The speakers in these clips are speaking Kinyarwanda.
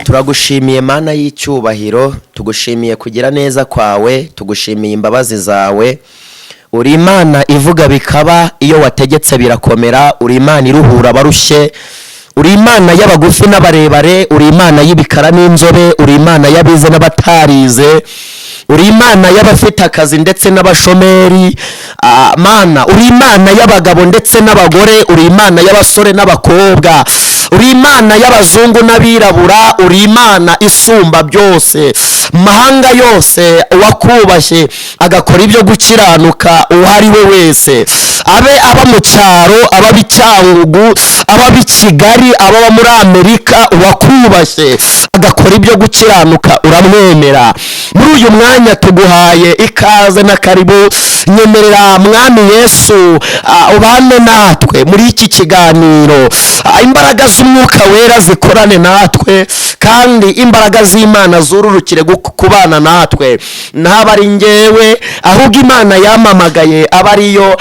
Turagushimiye, Mana y'icyubahiro. Tugushimiye kugira neza kwawe, tugushimiye imbabazi zawe. Uri Imana ivuga bikaba, iyo wategetse birakomera. Uri Imana iruhura abarushye, uri Imana y'abagufi n'abarebare, uri Imana y'ibikara n'inzobe, uri Imana y'abize n'abatarize, uri Imana y'abafite akazi ndetse n'abashomeri. Mana, uri Imana y'abagabo ndetse n'abagore, uri Imana y'abasore n'abakobwa, uri Imana y'abazungu n'abirabura, uri Imana isumba byose. Mahanga yose, uwakubashye agakora ibyo gukiranuka, uwo ari we wese, abe aba mu cyaro, ababa i Cyangugu, ababa i Kigali, ababa muri Amerika, uwakubashye agakora ibyo gukiranuka uramwemera. Muri uyu mwanya tuguhaye ikaze na karibu. Nyemerera, Mwami Yesu, ubane natwe muri iki kiganiro. Imbaraga z'Umwuka Wera zikorane natwe, kandi imbaraga z'Imana zururukire kubana natwe. Ntaba ari ngewe, ahubwo Imana yamamagaye aba ariyo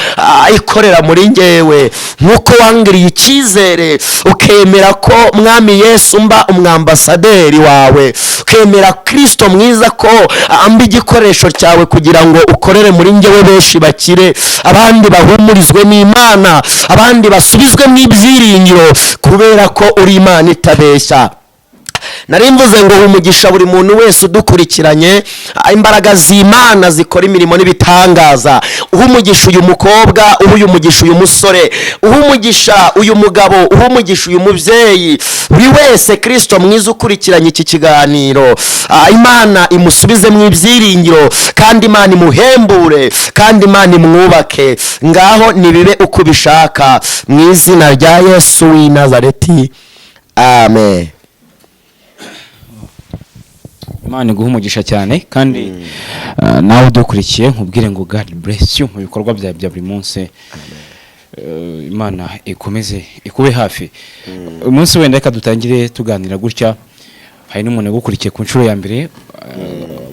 ikorera muri ngewe, nk'uko wangiriye icyizere ukemera ko, Mwami Yesu, mba umwambasaderi wawe, ukemera, Kirisito mwiza, ko amba igikoresho cyawe kugira ngo ukorere muri ngewe, benshi bakire, abandi bahumurizwe n'Imana, abandi basubizwe mu ibyiringiro, kubera ko uri Imana itabeshya. Nari mvuze ngo umugisha buri muntu wese udukurikiranye. Imbaraga z'Imana zikora imirimo n'ibitangaza. Uha umugisha uyu mukobwa, uha uyu mugisha uyu musore, uha umugisha uyu mugabo, uha umugisha uyu mubyeyi, buri wese, Kirisito mwiza, ukurikiranye iki kiganiro. Imana imusubize mu ibyiringiro, kandi Imana imuhembure, kandi Imana imwubake. Ngaho nibibe uko ubishaka, mu izina rya Yesu w'i Nazareti, amen. Imana iguha umugisha cyane, kandi nawe udukurikiye nkubwire ngo God bless you mu bikorwa byawe bya buri munsi. Imana ikomeze ikube hafi. Uyu munsi wenda reka dutangire tuganira gutya. Hari n'umuntu ugukurikiye ku nshuro ya mbere,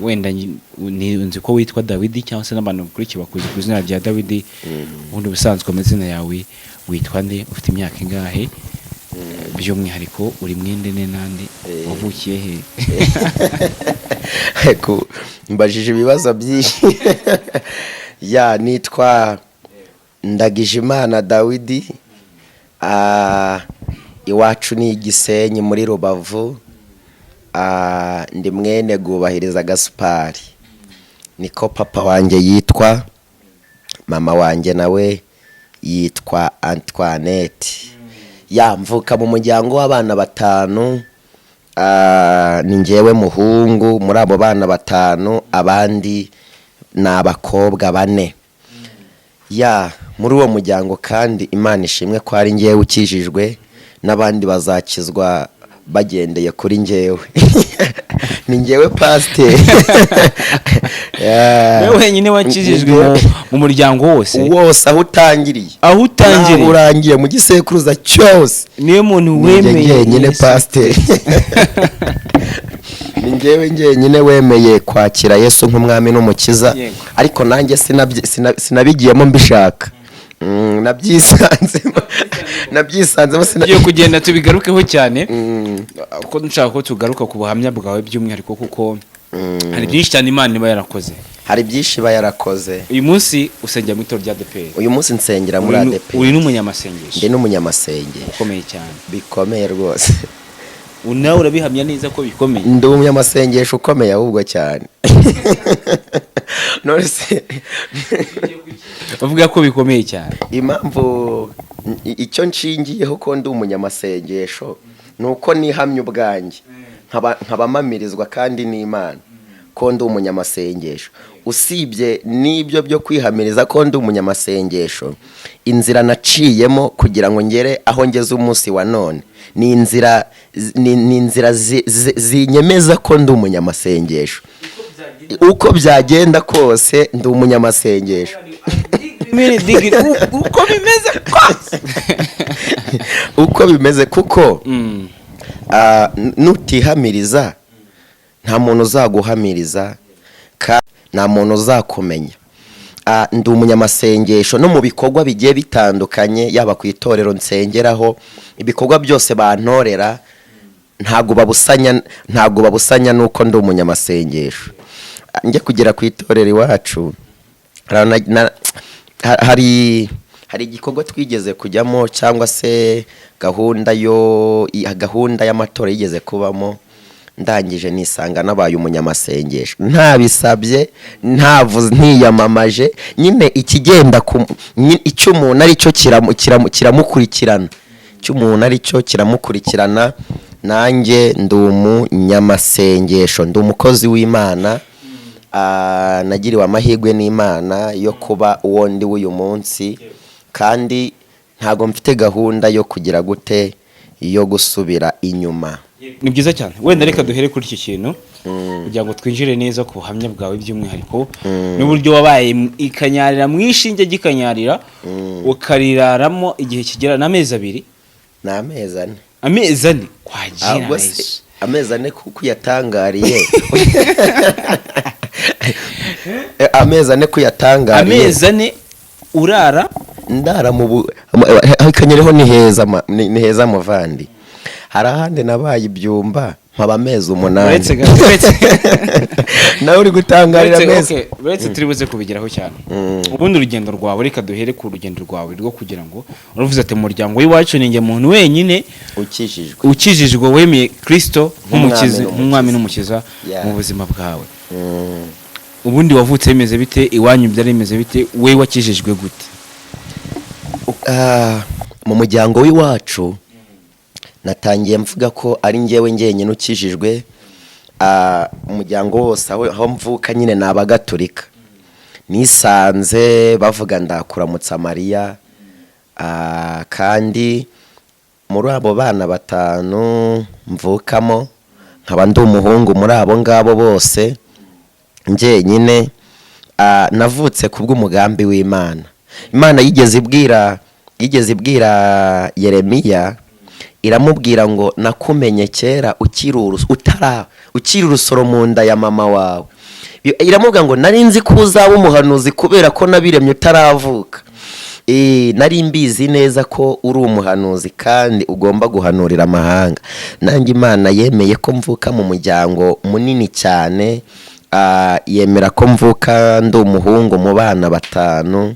wenda nzi ko witwa Dawidi, cyangwa se n'abantu bakurikiye bakuzi ku izina rya Dawidi. Ubundi ubusanzwe amazina yawe witwa nde? Ufite imyaka ingahe? By'umwihariko uri mwende ne nande? Wavukiye he? Mbajije ibibazo byinshi. Ya, nitwa Ndagijimana Dawidi. Iwacu ni Igisenyi muri Rubavu. Ndi mwene Gubahiriza Gasupari, niko papa wanjye yitwa. Mama wanjye nawe yitwa Antoinette. Ya, mvuka mu muryango w'abana batanu. Ni njyewe muhungu muri abo bana batanu, abandi ni abakobwa bane. Ya, muri uwo muryango kandi Imana ishimwe ko ari njyewe ukijijwe, n'abandi bazakizwa bagendeye kuri njyewe. Ni njyewe pasiteri. Ya. Wowe wenyine wakijijwe mu muryango wose? Wose, aho utangiriye Aho utangiriye. n'aho urangiye, mu gisekuruza cyose. Niyo muntu Ni njye wemeye njyenyine Yesu. pasiteri. Ni njyewe njyenyine wemeye kwakira Yesu nk'umwami n'umukiza. Ariko nanjye sinabigiyemo mbishaka. Nabyisanzemo Tugiye kugenda tubigarukeho cyane, kuko nshaka ko tugaruka ku buhamya bwawe by'umwihariko, kuko hari byinshi cyane Imana iba yarakoze. Hari byinshi iba yarakoze. Uyu munsi usengera mu itorero rya ADEPR? Uyu munsi nsengera muri ADEPR. Uri n'umunyamasengesho? Ndi n'umunyamasengesho. Ukomeye cyane. Bikomeye rwose. Nawe urabihamya neza ko bikomeye? Ndi umunyamasengesho ukomeye ahubwo cyane. None se Bavuga ko bikomeye cyane. Impamvu icyo nshingiyeho ko ndi umunyamasengesho ni uko nihamya ubwanjye, nkaba mpamirizwa kandi n'Imana ko ndi umunyamasengesho. Usibye n'ibyo byo kwihamiriza ko ndi umunyamasengesho, inzira naciyemo kugira ngo ngere aho ngeze umunsi wa none ni inzira zinyemeza ko ndi umunyamasengesho. Uko byagenda kose ndi umunyamasengesho. Uko bimeze kose. Uko bimeze, kuko nutihamiriza nta muntu uzaguhamiriza, nta muntu uzakumenya. Ndi umunyamasengesho no mu bikorwa bigiye bitandukanye, yaba ku itorero nsengeraho, ibikorwa byose bantorera. Ntabwo babusanya nuko ndi umunyamasengesho. Njya kugera ku itorero iwacu, hari igikorwa twigeze kujyamo, cyangwa se gahunda y'amatora yigeze kubamo, ndangije nisanga nabaye umunyamasengesho ntabisabye, ntavuze, ntiyamamaje. Nyine ikigenda icyo umuntu ari cyo kiramukurikirana, icyo umuntu ari cyo kiramukurikirana. Nanjye ndi umunyamasengesho, ndi umukozi w'Imana. Nagiriwe amahirwe n'Imana yo kuba uwo ndi w'uyu munsi, kandi ntabwo mfite gahunda yo kugira gute, yo gusubira inyuma. Ni byiza cyane. Wenda reka duhere kuri iki kintu kugira ngo twinjire neza ku buhamya bwawe, by'umwihariko n'uburyo wabaye ikanyarira mu ishinge gikanyarira, ukariraramo igihe kigera n'amezi 2. Ni amezi 4. Amezi 4 kwagira Ahubwo se Yesu. Amezi 4 kuko uyatangariye? Amezi 4 kuyatangariye? Amezi 4 urara Ndara mu bu aho ikanyereho ni heza, ni heza muvandi. Hari ahandi nabaye ibyumba mpaba amezi 8. Uretse Nawe uri gutangarira amezi. Okay, uretse turi buze kubigeraho cyane. Ubundi urugendo rwawe, reka duhere ku rugendo rwawe rwo kugira ngo uravuze ati: "Umuryango w'iwacu ni njye muntu wenyine ukijijwe, ukijijwe, wemeye Kristo nk'umukiza, nk'umwami. Nk'umwami n'umukiza mu buzima bwawe." Ubundi wavutse bimeze bite? Iwanyu byari bimeze bite? We wakijijwe gute? Mu muryango w'iwacu natangiye mvuga ko ari njyewe njyenyine ukijijwe. Umuryango wose aho mvuka nyine ni Abagatulika. Nisanze bavuga "Ndakuramutsa Mariya". Kandi muri abo bana batanu mvukamo, nkaba ndi umuhungu muri abo ngabo bose njyenyine. Navutse ku bw'umugambi w'Imana. Imana yigeze ibwira Yeremiya, iramubwira ngo: "Nakumenye kera ukiri urusoro mu nda ya mama wawe." Iramubwira ngo: "Nari nzi ko uzaba umuhanuzi kubera ko nabiremye utaravuka. Nari mbizi neza ko uri umuhanuzi kandi ugomba guhanurira amahanga." Nanjye Imana yemeye ko mvuka mu muryango munini cyane, yemera ko mvuka ndi umuhungu mu bana batanu,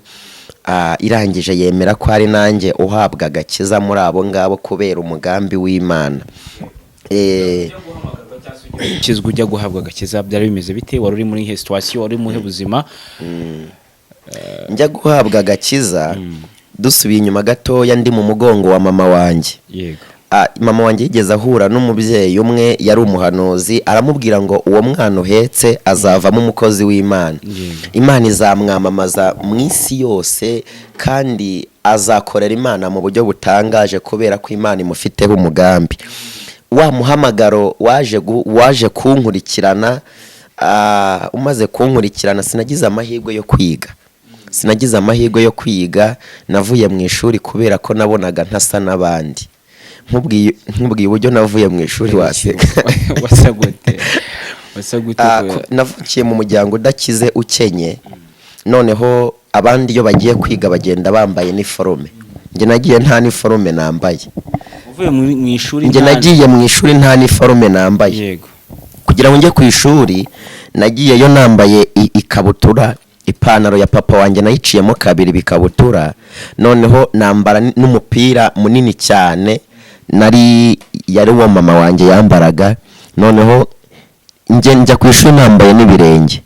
irangije yemera ko ari nanjye uhabwa agakiza muri abo ngabo kubera umugambi w'Imana. Ukizwa, ujya guhabwa agakiza, byari bimeze bite? Wari uri muri ihe situation? Wari muri buzima? Njya guhabwa agakiza, dusubiye inyuma gatoya, ndi mu mugongo wa mama wanjye, mama wanjye yigeze ahura n'umubyeyi umwe yari umuhanuzi, aramubwira ngo: "Uwo mwana uhetse azavamo umukozi w'Imana. Imana izamwamamaza mu isi yose, kandi azakorera Imana mu buryo butangaje kubera ko Imana imufiteho umugambi." Wa muhamagaro waje kunkurikirana. Umaze kunkurikirana, sinagize amahirwe yo kwiga, sinagize amahirwe yo kwiga. Navuye mu ishuri kubera ko nabonaga ntasa n'abandi. Nkubwiye uburyo navuye mu ishuri waseka. Wasa gute? Wasa gute? Navukiye mu muryango udakize, ukenye. Noneho abandi iyo bagiye kwiga bagenda bambaye niforume, njye nagiye nta niforume nambaye. Uvuye mu ishuri? Njye nagiye mu ishuri nta niforume nambaye. Kugira ngo njye ku ishuri, nagiyeyo nambaye ikabutura, ipantaro ya papa wanjye nayiciyemo kabiri bikabutura, noneho nambara n'umupira munini cyane nari yari uwo mama wanjye yambaraga. Noneho njye njya ku ishuri nambaye n'ibirenge.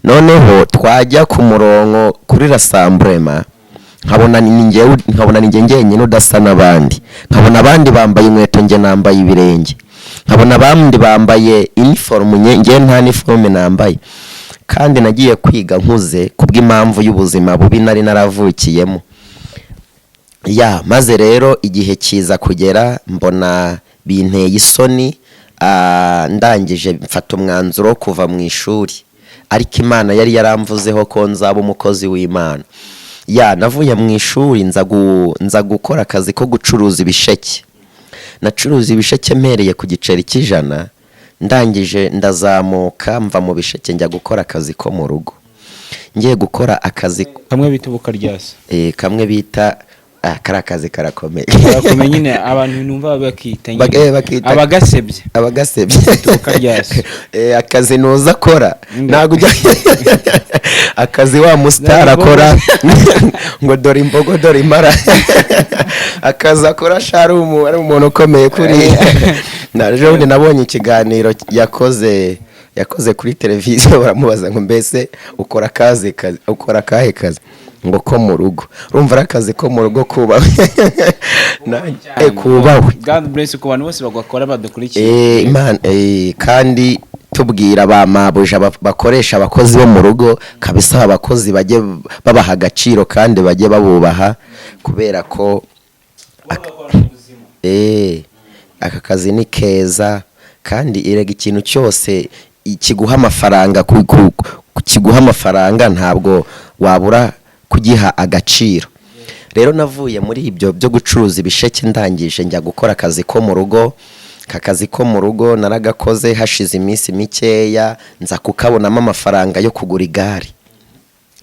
Noneho twajya ku murongo kuri rassemblement, nkabona ni njye njyenyine udasa n'abandi. Nkabona abandi bambaye inkweto, njye nambaye ibirenge. Nkabona abandi bambaye iniforume, njye nta niforume nambaye. Kandi nagiye kwiga nkuze kubw'impamvu y'ubuzima bubi nari naravukiyemo. Ya, maze rero igihe kiza kugera mbona binteye isoni, ndangije mfata umwanzuro wo kuva mu ishuri, ariko Imana yari yaramvuzeho ko nzaba umukozi w'Imana. Ya, navuye mu ishuri, nza gukora akazi ko gucuruza ibisheke. Nacuruza ibisheke mpereye ku giceri cy'100, ndangije ndazamuka, mva mu bisheke njya gukora akazi ko mu rugo, ngiye gukora akazi Kamwe bita ubukaryasi. Kamwe bita Ah, kariya kazi karakomeye. Barakomeye nyine, abantu numva bakita nyine Bakita abagasebye. Abagasebye. Ituruka ryaso. Akazi nuza akora. Nde? Ntabwo ujya akazi wa musitari akora ngo dore imbogo, dore impara. Akazi akora sha, ari umuntu ukomeye kuri na ejo bundi nabonye ikiganiro yakoze kuri televiziyo, baramubaza ngo: "Mbese ukora akazi, ukora akahe kazi?" Ngo: "Ko mu rugo." Urumva ari akazi ko mu rugo kubahwe. Kubahwe. God bless ku bantu bose bagakora badukurikiye. Imana, kandi tubwira ba mabuja bakoresha abakozi bo mu rugo kabisa, abakozi bajye babaha agaciro kandi bajye babubaha, kubera ko aka kazi ni keza. Kandi erega ikintu cyose kiguha amafaranga, kiguha amafaranga, ntabwo wabura kugiha agaciro. Rero navuye muri ibyo byo gucuruza ibisheke, ndangije njya gukora akazi ko mu rugo. Aka kazi ko mu rugo naragakoze, hashize iminsi mikeya nza kukabonamo amafaranga yo kugura igare.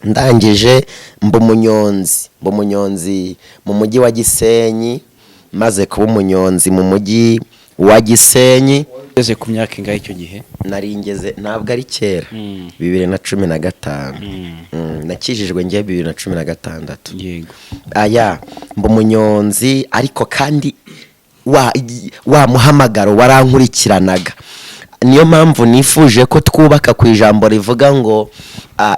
Ndangije mba umunyonzi mu mujyi wa Gisenyi. Maze kuba umunyonzi mu mujyi wa Gisenyi, Ugeze ku myaka ingahe icyo gihe? Nari ngeze, ntabwo ari kera, 2015. Nakijijwe ngewe 2016. Aya, mba umunyonzi, ariko kandi wa muhamagaro warankurikiranaga. Niyo mpamvu nifuje ko twubaka ku ijambo rivuga ngo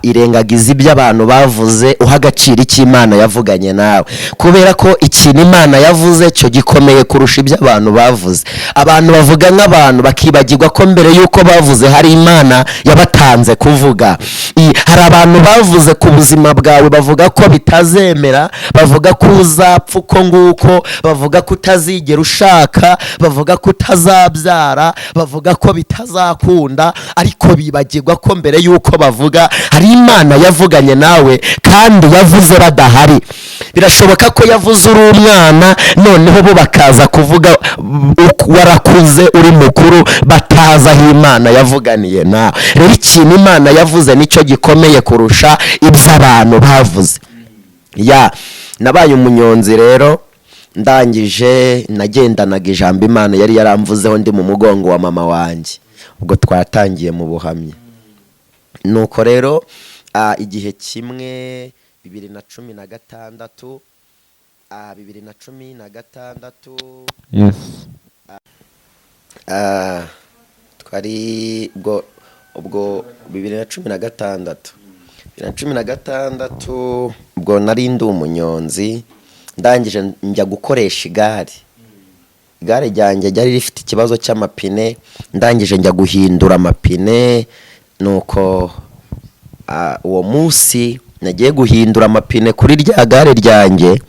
irengagiza ibyo abantu bavuze, uha agaciro icyo Imana yavuganye nawe, kubera ko ikintu Imana yavuze cyo gikomeye kurusha ibyo abantu bavuze. Abantu bavuga nk'abantu, bakibagirwa ko mbere y'uko bavuze hari Imana yabatanze kuvuga. Hari abantu bavuze ku buzima bwawe, bavuga ko bitazemera, bavuga ko uzapfa uko nguko, bavuga ko utazigera ushaka, bavuga ko utazabyara, bavuga ko bitazakunda, ariko bibagirwa ko mbere y'uko bavuga hari Imana yavuganye nawe, kandi yavuze badahari. Birashoboka ko yavuze uri umwana, noneho bo bakaza kuvuga warakuze, uri mukuru, batazi aho Imana yavuganiye nawe. Rero ikintu Imana yavuze nicyo gikomeye kurusha ibyo abantu bavuze. Ya, nabaye umunyonzi rero. Ndangije nagendanaga ijambo Imana yari yaramvuzeho ndi mu mugongo wa mama wanjye. Ubwo twatangiye mu buhamya. Nuko rero igihe kimwe 2016, 2016, twari ubwo 2016, 2016, ubwo nari ndi umunyonzi. Ndangije njya gukoresha igare. Igare ryanjye ryari rifite ikibazo cy'amapine. Ndangije njya guhindura amapine. Nuko uwo munsi nagiye guhindura amapine kuri rya gare ryanjye,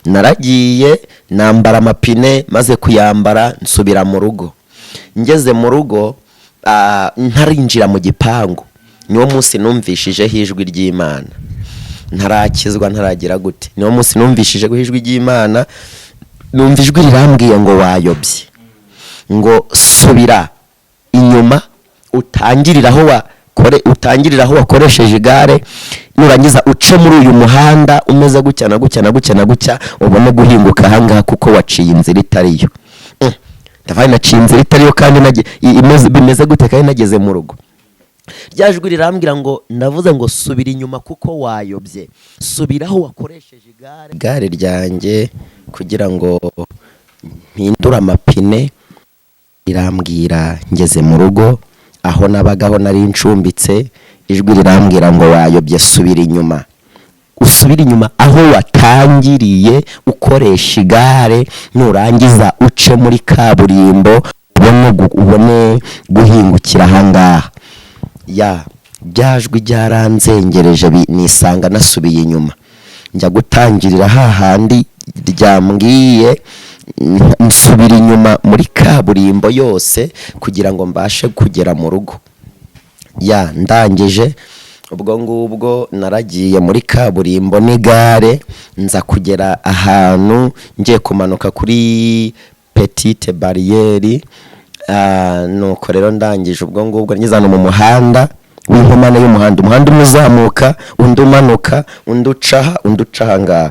naragiye nambara amapine. Maze kuyambara nsubira mu rugo. Ngeze mu rugo, ntarinjira mu gipangu, niwo munsi numvishijeho ijwi ry'Imana. Ntarakizwa, ntaragira gute, niwo munsi numvishijeho ijwi ry'Imana. Numva ijwi rirambwiye ngo: "Wayobye," ngo: "Subira inyuma, utangirira aho wakoresheje igare, nurangiza uce muri uyu muhanda umeze gutya na gutya na gutya na gutya, ubone guhinguka ahangaha, kuko waciye inzira itariyo." Ndavuga: "Naciye inzira itariyo kandi bimeze gute kandi nageze mu rugo?" Rya jwi rirambwira ngo: "Ndavuze ngo subira inyuma kuko wayobye, subira aho wakoresheje igare ryanjye kugira ngo mpindure amapine." Rirambwira, ngeze mu rugo aho nabagaho, nari ncumbitse, ijwi rirambwira ngo: "Wayobye, subira inyuma, usubire inyuma aho watangiriye ukoresha igare, nurangiza uce muri kaburimbo, ubone guhingukira ahangaha." Ya ryajwi ryaranzengereje, nisanga nasubiye inyuma, njya gutangirira hahandi ryambwiye, nsubira inyuma muri kaburimbo yose kugira ngo mbashe kugera mu rugo. Ya, ndangije ubwo ngubwo naragiye muri kaburimbo n'igare, nza kugera ahantu ngiye kumanuka kuri petite barrière. Nuko rero ndangije ubwo ngubwo ngeze hano mu muhanda. w'inkomane y'umuhanda, umuhanda umwe uzamuka, undi umanuka, undi uca aha, undi uca aha ngaha.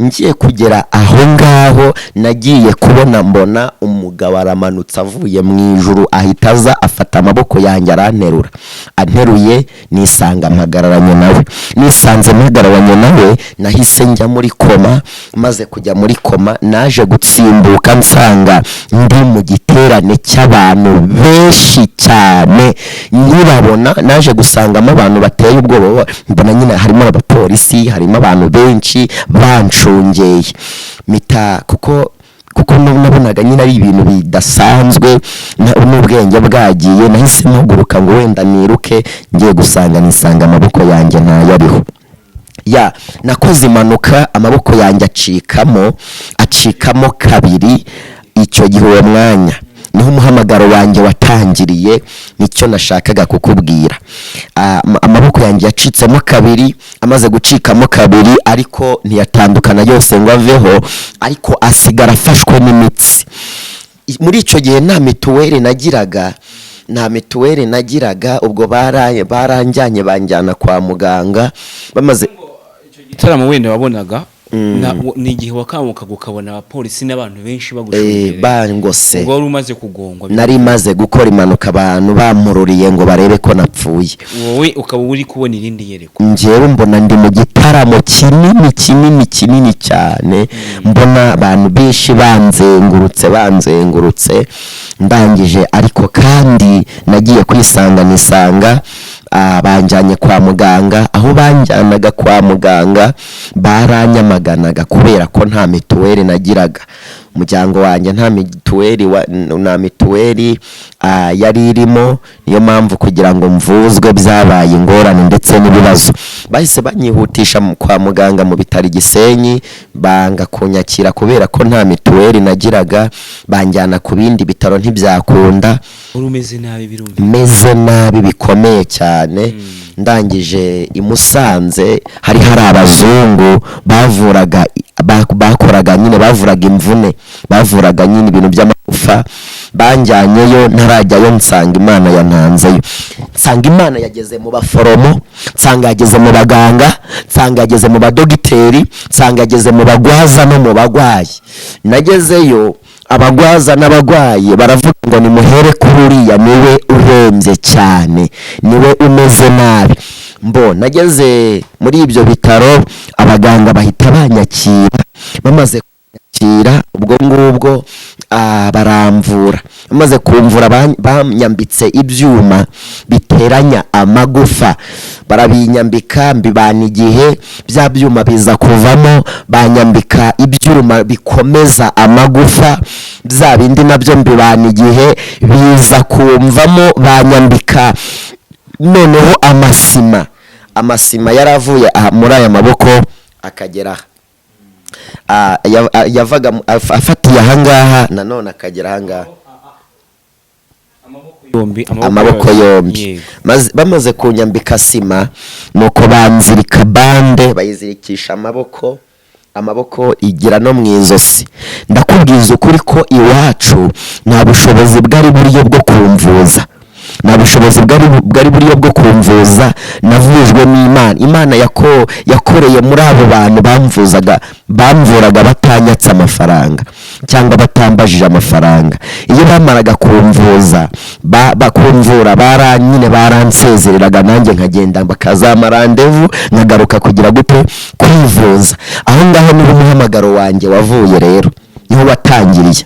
Ngiye kugera aho ngaho, nagiye kubona mbona umugabo aramanutse avuye mu ijuru, ahita aza afata amaboko yanjye aranterura. Anteruye nisanga mpagararanye nawe. Nisanze mpagararanye nawe, nahise njya muri koma. Maze kujya muri koma, naje gutsimbuka nsanga ndi mu giterane cy'abantu benshi cyane. Nkibabona, naje gusangamo abantu bateye ubwoba. Mbona nyine harimo abapolisi, harimo abantu benshi banshungeye, mita kuko nabonaga nyine ari ibintu bidasanzwe n'ubwenge bwagiye. Nahise mpaguruka ngo wenda niruke, ngiye gusanga nisanga amaboko yanjye ntayariho. Ya, nakoze impanuka, amaboko yanjye acikamo kabiri. Icyo gihe, uwo mwanya niho umuhamagaro wanjye watangiriye, nicyo nashakaga kukubwira. Amaboko yanjye yacitsemo kabiri. Amaze gucikamo kabiri, ariko ntiyatandukana yose ngo aveho, ariko asigara afashwe n'imitsi. Muri icyo gihe nta mituweli nagiraga, nta mituweli nagiraga. Ubwo baranjyanye, banjyana kwa muganga, bamaze Igitaramo wenda wabonaga ni igihe wakangukaga ukabona abapolisi n'abantu benshi bagushungereye? Bangose. Ubwo wari umaze kugongwa? Nari maze gukora impanuka, abantu bamururiye ngo barebe ko napfuye. Wowe ukaba uri kubona irindi yerekwa? Njyewe mbona ndi mu gitaramo kinini kinini kinini cyane, mbona abantu benshi banzengurutse, banzengurutse. Ndangije ariko kandi nagiye kwisanga nisanga banjyanye kwa muganga. Aho banjyanaga kwa muganga baranyamaganaga kubera ko nta mituweli nagiraga. Umuryango wanjye nta mituweli yari irimo, niyo mpamvu kugira ngo mvuzwe byabaye ingorane ndetse n'ibibazo. Bahise banyihutisha kwa muganga mu bitaro i Gisenyi, banga kunyakira kubera ko nta mituweli nagiraga. Banjyana ku bindi bitaro ntibyakunda. Wari umeze nabi, birumvikana. Meze nabi bikomeye cyane. Ndangije i Musanze hari abazungu bavuraga, bakoraga nyine, bavuraga imvune, bavuraga nyine ibintu by'amagufa. Banjyanyeyo, ntarajyayo nsanga Imana yantanzeyo, nsanga Imana yageze mu baforomo, nsanga yageze mu baganga, nsanga yageze mu badogiteri, nsanga yageze mu bagwaza no mu bagwayi. Nagezeyo, abagwaza n'abagwayi baravuga ngo: "Nimuhere kuri uriya, niwe urembye cyane, niwe umeze nabi." Mbo nageze muri ibyo bitaro, abaganga bahita banyakira. Bamaze kunyakira ubwo ngubwo, baramvura. Bamaze kumvura, banyambitse ibyuma biteranya amagufa, barabinyambika, mbibana igihe. Bya byuma biza kuvamo, banyambika ibyuma bikomeza amagufa. Bya bindi nabyo mbibana igihe, biza kumvamo, banyambika noneho amasima. Amasima yaravuye aha muri aya maboko akagera aha. Yavaga afatiye ahangaha, nanone akagera ahangaha. Yombi? Amaboko yombi. Yego. Bamaze kunyambika sima, nuko banzirika bande, bayizirikisha amaboko, amaboko igira no mu izosi. Ndakubwiza ukuri ko iwacu nta bushobozi bwari buriyo bwo kumvuza, nta bushobozi bwari buriyo bwo kumvuza. Navujwe n'Imana. Imana yakoreye muri abo bantu bamvuzaga, bamvuraga batanyatse amafaranga cyangwa batambajije amafaranga. Iyo bamaraga kumvuza, bakumvura, bara nyine baransezereraga, nanjye nkagenda, bakazampa randevu, nkagaruka kugira gute? Kwivuza. Aho ngaho niho umuhamagaro wanjye wavuye rero, niho watangiriye.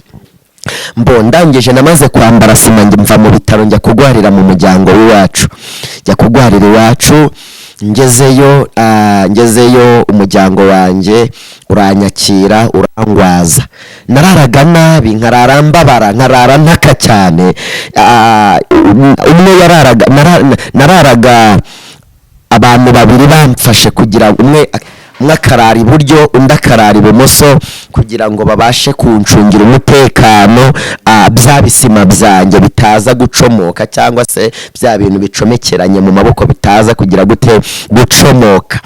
Mbo ndangije, namaze kwambara sima, njye mva mu bitaro njya kugwarira mu muryango w'iwacu, njya kugwarira iwacu. Ngezeyo, ngezeyo umuryango wanjye uranyakira, urangwaza. Nararaga nabi, nkarara mbabara, nkarara ntaka cyane. Umwe yararaga, nararaga abantu babiri bamfashe, kugira umwe akarara iburyo, undi akarara ibumoso, kugira ngo babashe kuncungira umutekano, bya bisima byanjye bitaza gucomoka, cyangwa se bya bintu bicomekeranye mu maboko bitaza kugira gute? Gucomoka.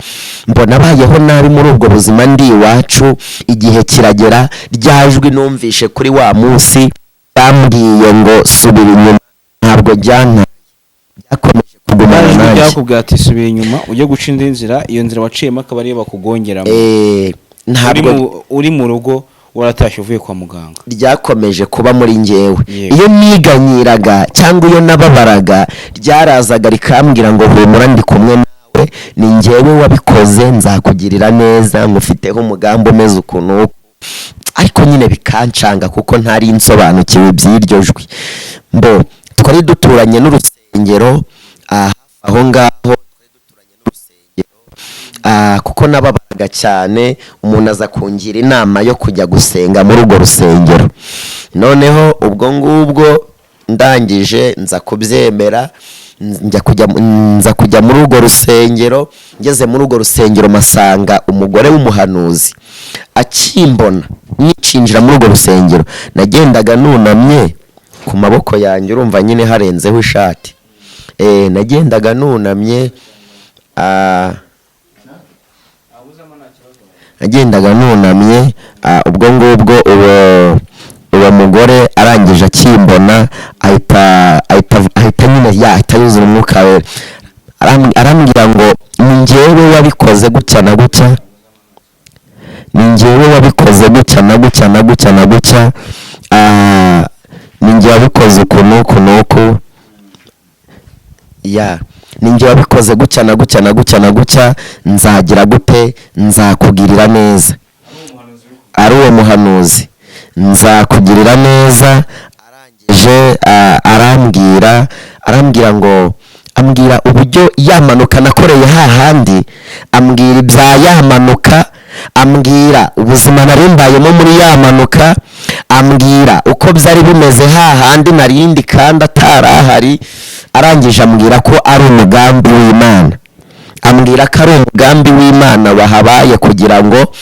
Mbona bayeho nabi muri ubwo buzima ndi iwacu. Igihe kiragera, rya jwi numvishe kuri wa munsi bambwiye ngo: "Subira inyuma", ntabwo ryantaye, byakomeje kugumana Ijwi nanjye. Ryakubwira ati subira inyuma ujye guca indi nzira, iyo nzira waciyemo akaba ariyo bakugongeramo. Eh, Uri ntabwo uri mu rugo, waratashye uvuye kwa muganga. Ryakomeje kuba muri njyewe. Iyo niganyiraga cyangwa iyo nababaraga, ryarazaga rikambwira ngo humura, ndi kumwe nawe, ni njyewe wabikoze, nzakugirira neza, ngufiteho umugambi umeze ukuntu uku. Ariko nyine bikancanga kuko ntari nsobanukiwe iby'iryo jwi. Mbo twari duturanye n'urusengero, aho ngaho twari duturanye n'urusengero, kuko nababaraga cyane, umuntu aza kungira inama yo kujya gusenga muri urwo rusengero. Noneho ubwo ngubwo ndangije nza kubyemera, njya kujya nza kujya muri urwo rusengero. Ngeze muri urwo rusengero masanga umugore w'umuhanuzi. Akimbona nicinjira muri urwo rusengero, nagendaga nunamye ku maboko yanjye, urumva nyine harenzeho ishati. Nagendaga nunamye, nagendaga nunamye. Ubwo ngubwo uwo mugore arangije akimbona ahita nyine ahita yuzura umwuka wera. Arambwira ngo ni njyewe wabikoze gutya na gutya, ni njyewe wabikoze gutya na gutya na gutya na gutya, ni njye wabikoze uku n'uku n'uku, ya ni njye wabikoze gutya na gutya na gutya na gutya, nzagira gute, nzakugirira neza. Ari uwo muhanuzi, nzakugirira neza. Arangije arambwira ngo, ambwira uburyo yamanuka nakoreye hahandi, ambwira ibya yamanuka, ambwira ubuzima nari mbayemo muri yamanuka, ambwira uko byari bimeze hahandi narindi kandi atarahari. Arangije ambwira ko ari umugambi w'Imana, ambwira ko ari umugambi w'Imana wahabaye kugira ngo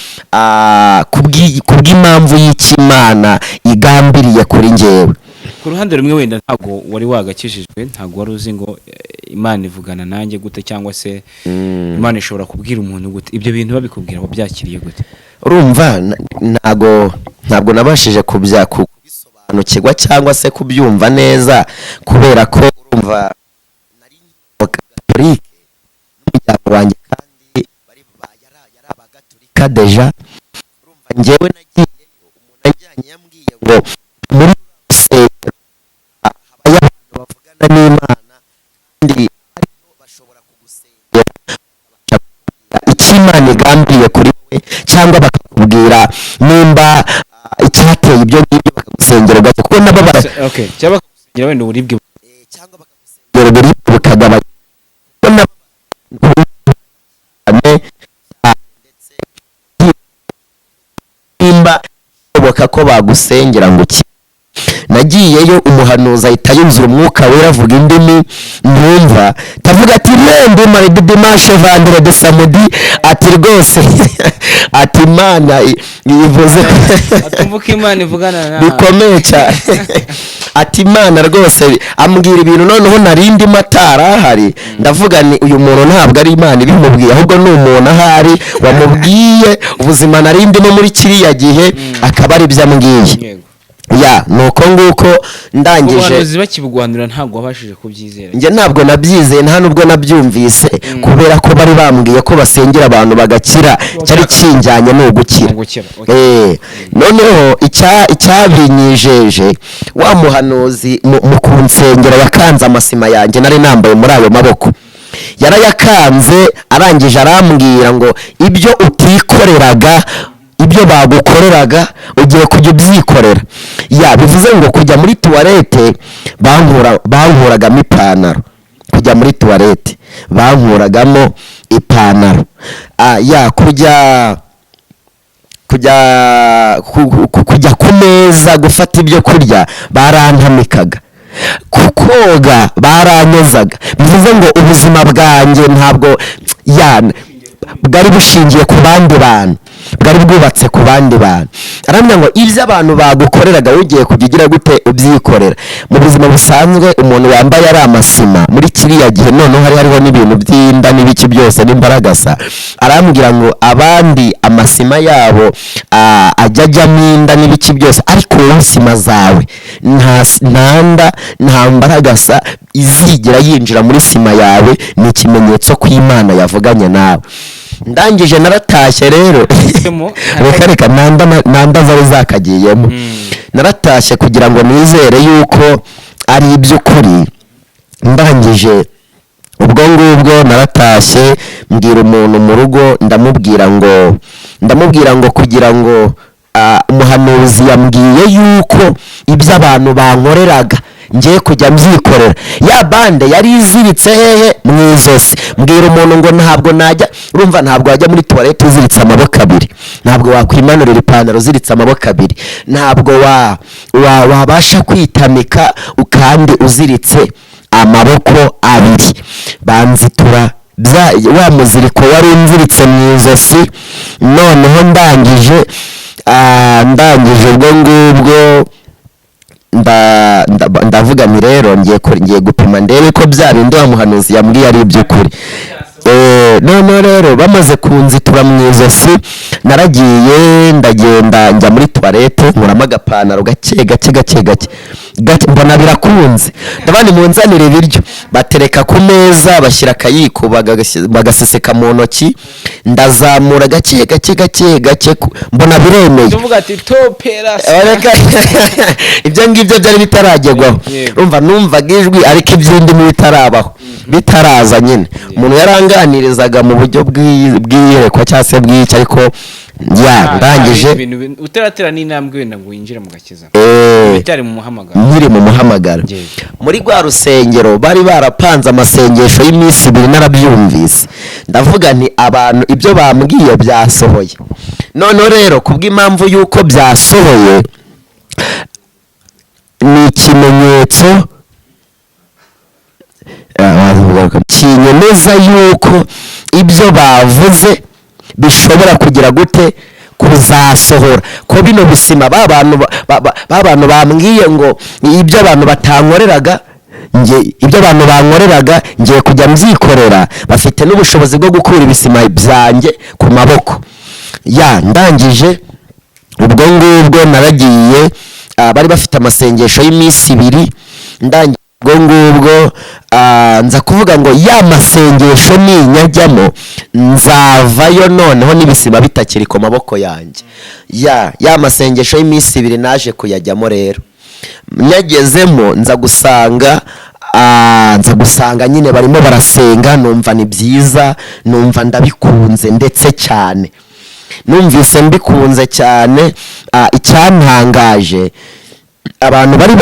kubw'impamvu y'ikimana igambiriye kuri njyewe. Ku ruhande rumwe wenda ntabwo wari wagakijijwe, ntabwo wari uzi ngo Imana ivugana nanjye gute, cyangwa se Imana ishobora kubwira umuntu gute. Ibyo bintu babikubwira wabyakiriye gute? Urumva ntabwo nabashije kubisobanukirwa cyangwa se kubyumva neza, kubera ko urumva nari Gatolike n'umuryango wanjye, kandi bari yari abagatolika déjà. Urumva njyewe nagiyeyo, umuntu ajyanye yambwiye ngo muri rusengero habayo abantu bavugana n'Imana, kandi ariyo bashobora kugusengera bakabasha kukubwira icyo Imana igambiriye kuri wowe, cyangwa bakakubwira nimba icyateye ibyo ngibyo, bakagusengera ugakira, kuko nabo bara Okay, cyangwa bakagusengera wenda uburibwe Cyangwa bakagusengera uburibwe bukagabanya, kuko nabo cyane, ndetse nimba bishoboka ko bagusengera ngo ukire. Nagiyeyo, umuhanuzi ahita yuzura umwuka wera, avuga indimi ntumva, tavuga ati rembe maridi dimanche vendredi samedi, ati rwose, ati Imana ivuze. Atumva uko Imana ivugana nawe. Bikomeye cyane, ati Imana rwose ambwira ibintu. Noneho nari ndimo atarahari, ndavuga ni uyu muntu ntabwo ari Imana ibimubwiye, ahubwo ni umuntu ahari wamubwiye ubuzima nari ndimo muri kiriya gihe, akaba ari byo ambwiye. Ya, ni uko nguko ndangije. Ubuhanuzi bakibuguhanura ntabwo wabashije kubyizera? Njye ntabwo nabyizeye, nta nubwo nabyumvise, kubera ko bari bambwiye ko basengera abantu bagakira, cyari kinjyanye ni ugukira. Ni ugukira, okay. Noneho icyabinyijeje, wa muhanuzi mu kunsengera yakanze amasima yanjye nari nambaye muri ayo maboko, yarayakanze. Arangije arambwira ngo ibyo utikoreraga, ibyo bagukoreraga, ugiye kujya ubyikorera. Ya, bivuze ngo kujya muri toilette bankuragamo ipantaro, kujya muri toilette bankuragamo ipantaro. Ya, kujya ku meza gufata ibyo kurya barantamikaga, ku koga baranyozaga. Bivuze ngo ubuzima bwanjye ntabwo ya bwari bushingiye ku bandi bantu. Bwari bwubatse ku bandi bantu. Arambwira ngo ibyo abantu bagukoreraga ugiye kujya ugira gute? Ubyikorera. Mu buzima busanzwe, umuntu wambaye ari amasima muri kiriya gihe, noneho hari hariho n'ibintu by'inda n'ibiki byose n'imbaragasa. Arambwira ngo abandi amasima yabo ajya ajyamo inda n'ibiki byose, ariko wowe sima zawe nta nda, nta mbaragasa izigera yinjira muri sima yawe. Ni ikimenyetso ko Imana yavuganye nawe. Ndangije naratashye rero. Mo- Reka reka, nta nda zari zakagiyemo. Naratashye kugira ngo nizere yuko ari iby'ukuri. Ndangije ubwo ngubwo naratashye, mbwira umuntu mu rugo, ndamubwira ngo kugira ngo umuhanuzi yambwiye yuko ibyo abantu bankoreraga ngiye kujya mbyikorera. Ya bande yari iziritse hehe? Mu ijosi. Mbwira umuntu ngo ntabwo najya, urumva, ntabwo wajya muri toilette uziritse amaboko abiri, ntabwo wakwimanurira ipantaro uziritse amaboko abiri, ntabwo wabasha kwitamika kandi uziritse amaboko abiri. Banzitura wa muziriko wari unziritse mu ijosi. Noneho ndangije ubwo ngubwo ndavuga nti rero ngiye gupima ndebe ko bya bindi wa muhanuzi yambwiye ari iby'ukuri. Noneho rero bamaze kunzitura mu ijosi, naragiye, ndagenda njya muri toilette, nkuramo agapantaro gake gake gake gake gake, mbona birakunze. Ndabona munzanire ibiryo, batereka ku meza, bashyira akayiko, bagaseseka mu ntoki, ndazamura gake gake gake gake, mbona biremeye. Tuvuga ati topera. Reka, ibyo ngibyo byari bitaragerwaho. Urumva, numvaga ijwi ariko iby'indimi bitarabaho, bitaraza nyine. Umuntu yaranganirizaga mu buryo bw'iyerekwa cyangwa se bw'iki, ariko ya ndangije. Utaratera n'intambwe wenda ngo winjire mu gakiza, uracyari mu muhamagaro. Nkiri mu muhamagaro. Muri rwa rusengero bari barapanze amasengesho y'iminsi 2. Narabyumvise, ndavuga nti abantu ibyo bambwiye byasohoye. Noneho rero kubw'impamvu y'uko byasohoye, ni ikimenyetso kinyemeza yuko ibyo bavuze bishobora kugira gute? Kuzasohora. Ko bino bisima ba bantu bambwiye ngo ibyo abantu batankoreraga nge, ibyo abantu bankoreraga ngiye kujya mbyikorera, bafite n'ubushobozi bwo gukura ibisima byanjye ku maboko. Ya, ndangije ubwo ngubwo naragiye, bari bafite amasengesho y'iminsi 2. Ndangije ubwo ngubwo nza kuvuga ngo ya masengesho ninyajyamo nzavayo noneho n'ibisima bitakiri ku maboko yanjye. Ya masengesho y'iminsi 2 naje kuyajyamo rero. Nyagezemo nza gusanga nyine barimo barasenga, numva ni byiza, numva ndabikunze ndetse cyane. Numvise mbikunze cyane. Icyantangaje, abantu bari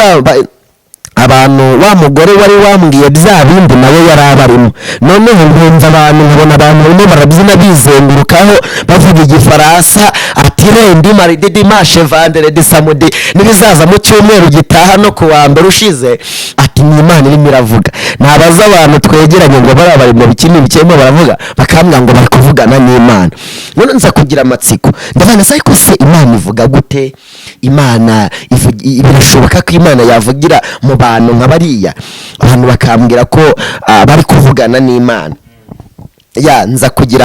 abantu, wa mugore wari wambwiye bya bindi nawe yari abarimo. Noneho nkumva abantu, nkabona abantu barimo barabyina bizengurukaho, bavuga Igifaransa, ati lundi, mardi, dimanche, vendredi, samedi, n'ibizaza mu cyumweru gitaha no ku wa mbere ushize, ati ni Imana irimo iravuga. Nabaza abantu twegeranye ngo bariya bari mu biki n'ibiki barimo baravuga, bakambwira ngo bari kuvugana n'Imana. None nza kugira amatsiko, ndavuga se ariko se Imana ivuga gute? Imana birashoboka ko Imana yavugira mu bantu nka bariya? Abantu bakambwira ko bari kuvugana n'Imana. Ya, nza kugira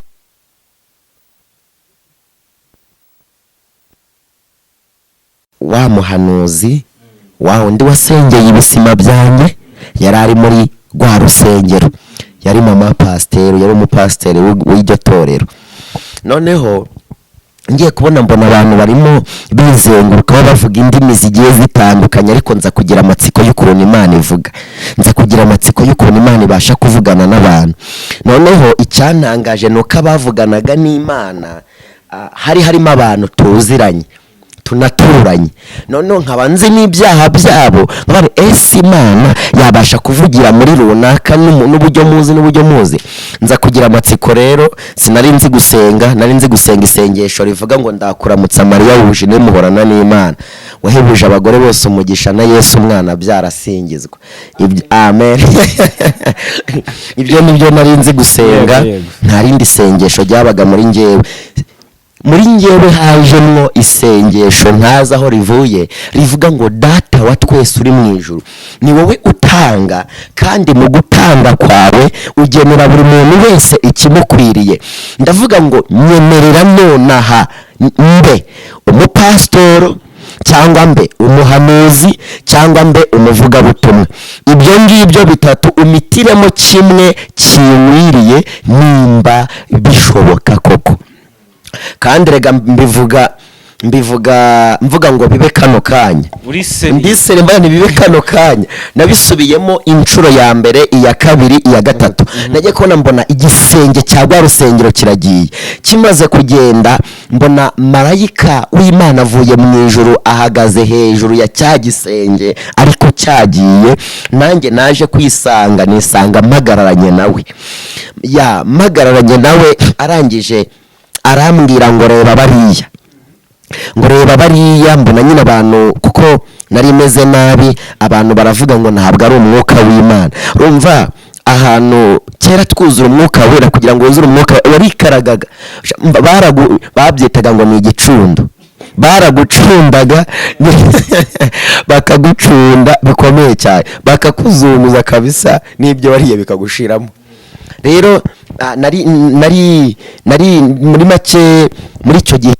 wa muhanuzi wa wundi wasengeye ibisima byanjye yari ari muri rwa rusengero, yari mama pasiteri, yari umupasiteri w'iryo torero. Noneho ngiye kubona mbona abantu barimo bizengurukaho bavuga indimi zigiye zitandukanye, ariko nza kugira amatsiko y'ukuntu Imana ivuga, nza kugira amatsiko y'ukuntu Imana ibasha kuvugana n'abantu. Noneho icyantangaje ni uko abavuganaga n'Imana hari harimo abantu tuziranye, tunaturanye. Noneho nkaba nzi n'ibyaha byabo, nkaba ese Imana yabasha kuvugira muri runaka n'uburyo muzi n'uburyo muzi? Nza kugira amatsiko rero. Sinari nzi gusenga, nari nzi gusenga isengesho rivuga ngo ndakuramutsa Mariya wuje muhorana n'Imana, wahebuje abagore bose umugisha, na Yesu umwana byarasingizwa. Amen. Ibyo nibyo nari nzi gusenga. Yego, yego. Nta rindi sengesho ryabaga muri njyewe. Muri ngewe hajemwo isengesho ntazi aho rivuye, rivuga ngo: "Data wa twese uri mu ijuru, ni wowe utanga, kandi mu gutanga kwawe ugenera buri muntu wese ikimukwiriye." Ndavuga ngo: "Nyemerera nonaha mbe umupasitoro, cyangwa mbe umuhanuzi, cyangwa mbe umuvugabutumwa. Ibyo ngibyo bitatu umitiremo kimwe kinkwiriye, nimba bishoboka koko." Kandi rega mbivuga mvuga ngo bibe kano kanya. Uri seri. Ndisere mbana bibe kano kanya. Nabisubiyemo inshuro ya mbere, iya kabiri, iya gatatu. Najya kubona mbona igisenge cya rwa rusengero kiragiye. Kimaze kugenda, mbona marayika w'Imana avuye mu ijuru, ahagaze hejuru ya cya gisenge ariko cyagiye. Nanjye naje kwisanga, nisanga mpagararanye nawe, ya mpagararanye nawe. Arangije arambwira ngo: "Reba bariya," ngo: "Reba bariya." Mbona nyine abantu, kuko nari meze nabi, abantu baravuga ngo ntabwo ari umwuka w'Imana. Urumva ahantu kera twuzura umwuka wera, kugira ngo wuzure umwuka warikaragaga. Babyitaga ngo ni igicundo. Baragucundaga, bakagucunda bikomeye cyane, bakakuzunguza kabisa, n'ibyo wariye bikagushiramo. Rero nari muri make muri icyo gihe.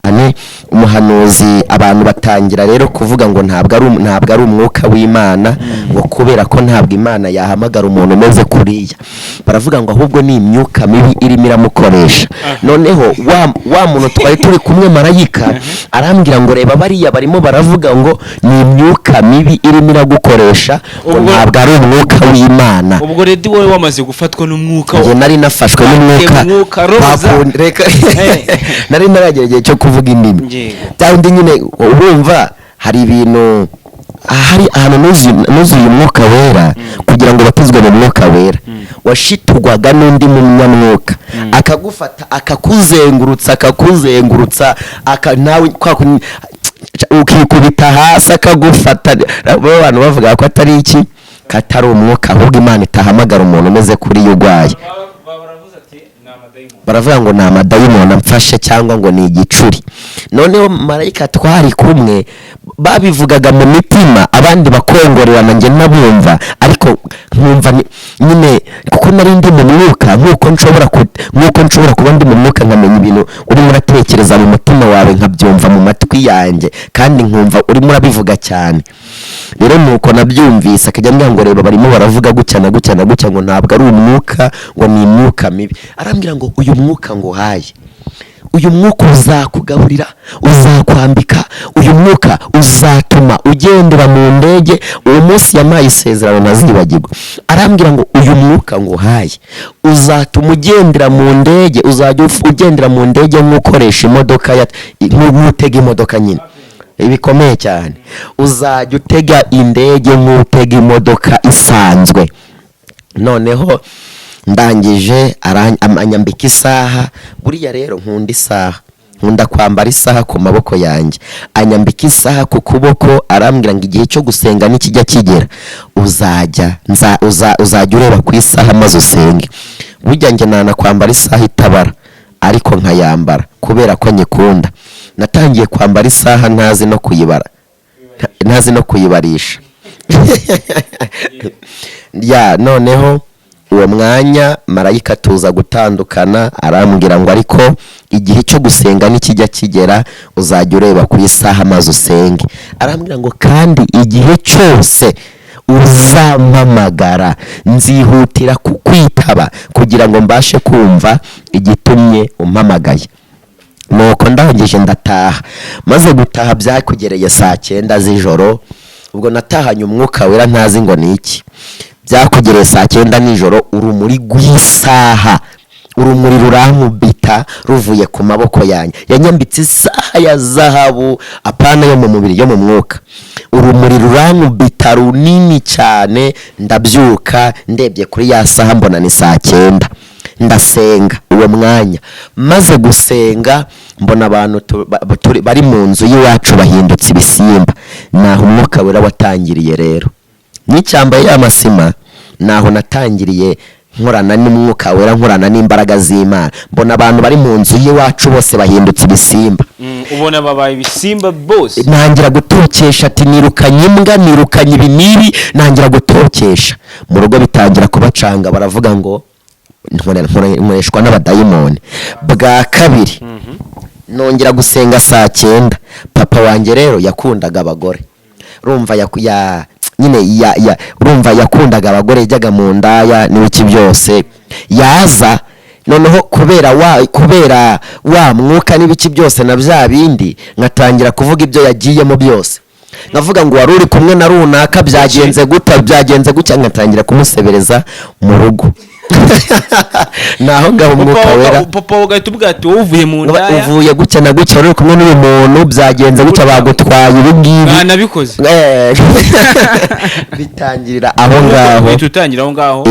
Cyane umuhanuzi, abantu batangira rero kuvuga ngo ntabwo ari umwuka w'Imana, ngo kubera ko ntabwo Imana yahamagara umuntu umeze kuriya. Baravuga ngo ahubwo ni imyuka mibi irimo iramukoresha. Noneho wa muntu twari turi kumwe, marayika, arambwira ngo: "Reba bariya barimo baravuga ngo ni imyuka mibi irimo iragukoresha, ngo ntabwo ari umwuka w'Imana." Ubwo redi wowe wamaze gufatwa n'umwuka. Njye nari nafashwe n'umwuka. Umwuka roza. Reka, nari ntaragera igihe cyo kuvuga indimi. Byandi nyine urumva hari ibintu, hari ahantu nuzuye umwuka wera. Kugira ngo batizwe mu mwuka wera, washiturwaga n'undi munyamwuka, akagufata, akakuzengurutsa, akakuzengurutsa, nawe ukikubita hasi, akagufata. Abo bantu bavuga ko atari iki, ko atari umwuka, ahubwo Imana itahamagara umuntu umeze kuri yo urwaye. Baravuga ngo ni amadayimoni amfashe, cyangwa ngo ni igicuri. Noneho marayika twari kumwe, babivugaga mu mitima, abandi bakongorerana, njye nabumva, ariko nkumva nyine kuko nari ndi mu mwuka, nk'uko nshobora kuba ndi mu mwuka nkamenya ibintu urimo uratekereza mu mutima wawe, nkabyumva mu matwi yanjye, kandi nkumva urimo urabivuga cyane. Rero nuko nabyumvise, akajya ambwira ngo: "Reba barimo baravuga gutya na gutya na gutya, ngo ntabwo ari umwuka, ngo ni imyuka mibi." Arambwira ngo: "Uyu mwuka ngo uhaye, uyu mwuka uzakugaburira, uzakwambika, uyu mwuka uzatuma ugendera mu ndege." Uwo munsi yampaye isezerano ntazibagirwa. Arambwira ngo: "Uyu mwuka ngo uhaye uzatuma ugendera mu ndege, uzajya ugendera mu ndege nk'ukoresha imodoka ya nk'utega imodoka nyine." Bikomeye cyane. "Uzajya utega indege nk'utega imodoka isanzwe." Noneho ndangije anyambika isaha. Buriya rero nkunda isaha, nkunda kwambara isaha ku maboko yanjye. Anyambika isaha ku kuboko, arambwira ngo: "Igihe cyo gusenga nikijya kigera, uzajya ureba ku isaha maze usenge." Burya njye nanakwambara isaha itabara, ariko nkayambara kubera ko nyikunda. Natangiye kwambara isaha ntazi no kuyibara, ntazi no kuyibarisha ya. Noneho uwo mwanya marayika tuza gutandukana, arambwira ngo: "Ariko igihe cyo gusenga nikijya kigera, uzajya ureba ku isaha maze usenge." Arambwira ngo: "Kandi igihe cyose uzampamagara, nzihutira kukwitaba kugira ngo mbashe kumva igitumye umpamagaye." Nuko ndangije ndataha. Maze gutaha byakugereye saa 9 z'ijoro. Ubwo natahanye umwuka wera ntazi ngo ni iki. Byakugereye saa 9 nijoro, urumuri rw'isaha, urumuri rurankubita ruvuye ku maboko yanjye. Yanyambitse isaha ya zahabu, apana yo mu mubiri, yo mu mwuka. Urumuri rurankubita runini cyane, ndabyuka, ndebye kuri ya saha mbona ni saa 9. Ndasenga uwo mwanya. Maze gusenga Mbona abantu bari mu nzu y'iwacu bahindutse ibisimba. Naho Umwuka Wera watangiriye rero n'icyambaye ya masima, naho natangiriye nkorana n'Umwuka Wera, nkorana n'imbaraga z'Imana. Mbona abantu bari mu nzu y'iwacu bose bahindutse ibisimba. Ubona babaye ibisimba bose. Ntangira gutokesha ati nirukanye imbwa, nirukanye ibi n'ibi. Ntangira gutokesha mu rugo, bitangira kubacanga, baravuga ngo nkoreshwa n'abadayimoni. Bwa kabiri nongera gusenga saa 9. Papa wanjye rero yakundaga abagore, urumva nyine urumva yakundaga abagore, yajyaga mu ndaya n'ibiki byose. Yaza noneho kubera wa mwuka n'ibiki byose na bya bindi, nkatangira kuvuga ibyo yagiyemo byose, nkavuga ngo wari uri kumwe na runaka, byagenze gutya, byagenze gutya, nkatangira kumusebereza mu rugo. Naho ngaho Umwuka Wera. Papa ugahita uvuga ati wowe uvuye mu ndaya. Uvuye gutya na gutya, wari uri kumwe n'uyu muntu, byagenze gutya, bagutwaye ibi ngibi. Mwanabikoze. Bitangirira aho ngaho. Uhita utangira aho ngaho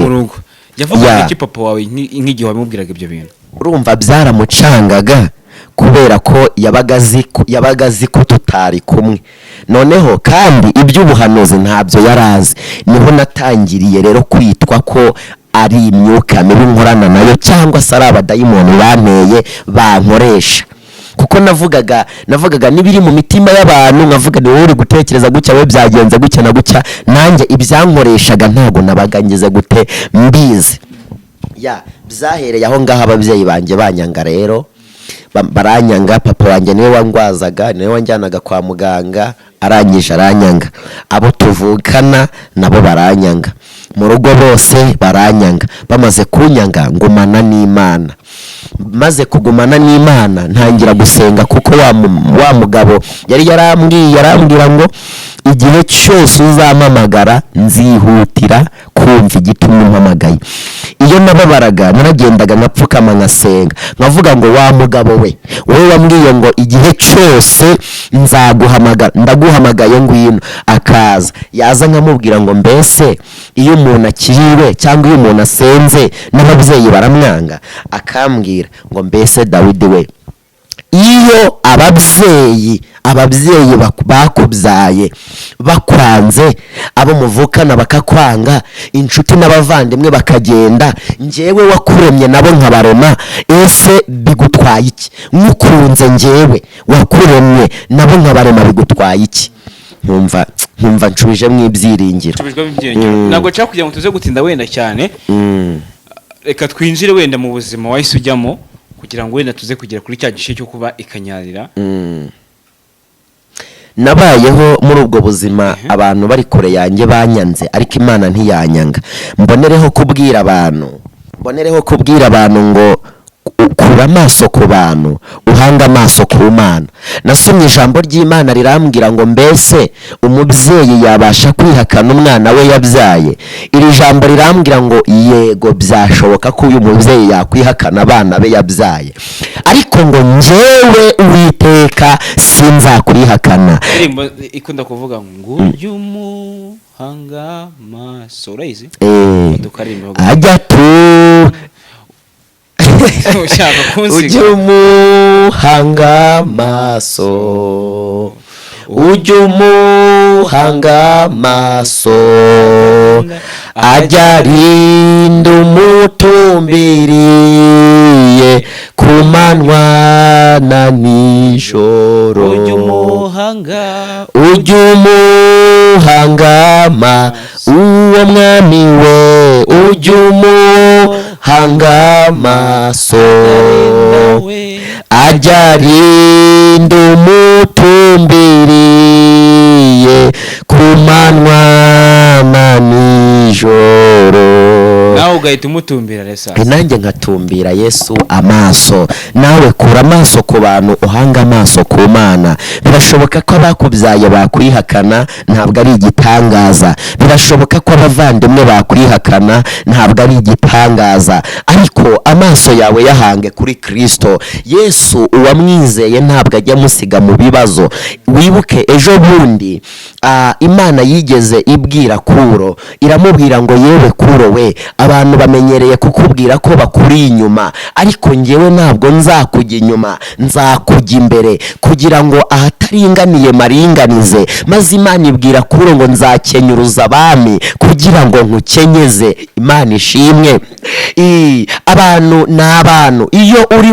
mu rugo. Yavugaga iki papa wawe nk'igihe wamubwiraga ibyo bintu? Urumva byaramucangaga kubera ko yabaga azi ko tutari kumwe. Noneho kandi iby'ubuhanuzi ntabyo yari azi. Niho natangiriye rero kwitwa ko ari imyuka mibi nkorana nayo, cyangwa se ari abadayimoni banteye, bankoresha, kuko navugaga n'ibiri mu mitima y'abantu, nkavuga ni wowe uri gutekereza gutya, we byagenze gutya na gutya. Nanjye ibyankoreshaga ntabwo nabaga ngize gute mbizi. Ya, byahereye aho ngaho, ababyeyi banjye banyanga rero, baranyanga. Papa wanjye niwe wangwazaga, niwe wanjyanaga kwa muganga, arangije aranyanga. Abo tuvukana nabo baranyanga, mu rugo bose baranyanga. Bamaze kunyanga, ngumana n'Imana. Maze kugumana n'Imana, ntangira gusenga, kuko wa mugabo yari yarambwiye, yarambwira ngo igihe cyose uzampamagara nzihutira kumva igitumye umpamagaye. Iyo nababaraga naragendaga nkapfukama, nkasenga, nkavuga ngo wa mugabo we, wowe wambwiye ngo igihe cyose nzaguhamagara, ndaguhamagaye, ngwino. Akaza, yaza nkamubwira ngo mbese iyo umuntu akiriwe cyangwa iyo umuntu asenze n'ababyeyi baramwanga? Akambwira ngo mbese Dawidi we, iyo ababyeyi bakubyaye bakwanze, abo muvukana bakakwanga, inshuti n'abavandimwe bakagenda, njyewe wakuremye nabo nkabarema, ese bigutwaye iki? Nkukunze njyewe wakuremye nabo nkabarema, bigutwaye iki? Nkumva nshubijemo ibyiringiro. Nshubijwemo ibyiringiro. Ntabwo nshaka kugira ngo tuze gutinda wenda cyane. Reka twinjire wenda mu buzima wahise ujyamo, kugira ngo wenda tuze kugera kuri cya gice cyo kuba ikanyarira. Nabayeho muri ubwo buzima, abantu bari kure yanjye banyanze, ariko Imana ntiyanyanga. Mbonereho kubwira abantu ngo ukura amaso ku bantu, uhanga amaso ku Mana. Nasomye ijambo ry'Imana rirambwira ngo mbese umubyeyi yabasha kwihakana umwana we yabyaye? Iri jambo rirambwira ngo yego, byashoboka ko uyu mubyeyi yakwihakana abana be yabyaye, ariko ngo njyewe Uwiteka sinzakwihakana. Indirimbo ikunda kuvuga ngo ujye umuhanga amaso, urayizi? Tukaririmba. Ajya tu Ushaka kunsiga. Ujye umuhanga amaso, ujye umuhanga amaso, ajya arinda umutumbiriye ku manywa na nijoro. Ujye umuhanga. Ujye umuhanga uwo mwami we, ujye umuhanga amaso, ajya arinda umutumbiriye ku manywa na nijoro. Nawe ugahita umutumbira resa. Nanjye nkatumbira Yesu amaso. Nawe kura amaso ku bantu, uhanga amaso ku Mana. Birashoboka ko abakubyaye bakwihakana, ntabwo ari igitangaza. Birashoboka ko abavandimwe bakwihakana, ntabwo ari igitangaza. Ariko amaso yawe yahange kuri Kirisito Yesu. Uwamwizeye ntabwo ajya amusiga mu bibazo. Wibuke ejo bundi Imana yigeze ibwira Kuro, iramubwira ngo yewe Kuro we, abantu Abantu bamenyereye kukubwira ko bakuri inyuma, ariko ngewe ntabwo nzakujya inyuma, nzakujya imbere kugira ngo ahataringaniye maringanize. Maze Imana ibwira Kuro ngo nzakenyuruza abami kugira ngo nkukenyeze. Imana ishimwe. Abantu ni abantu. Iyo uri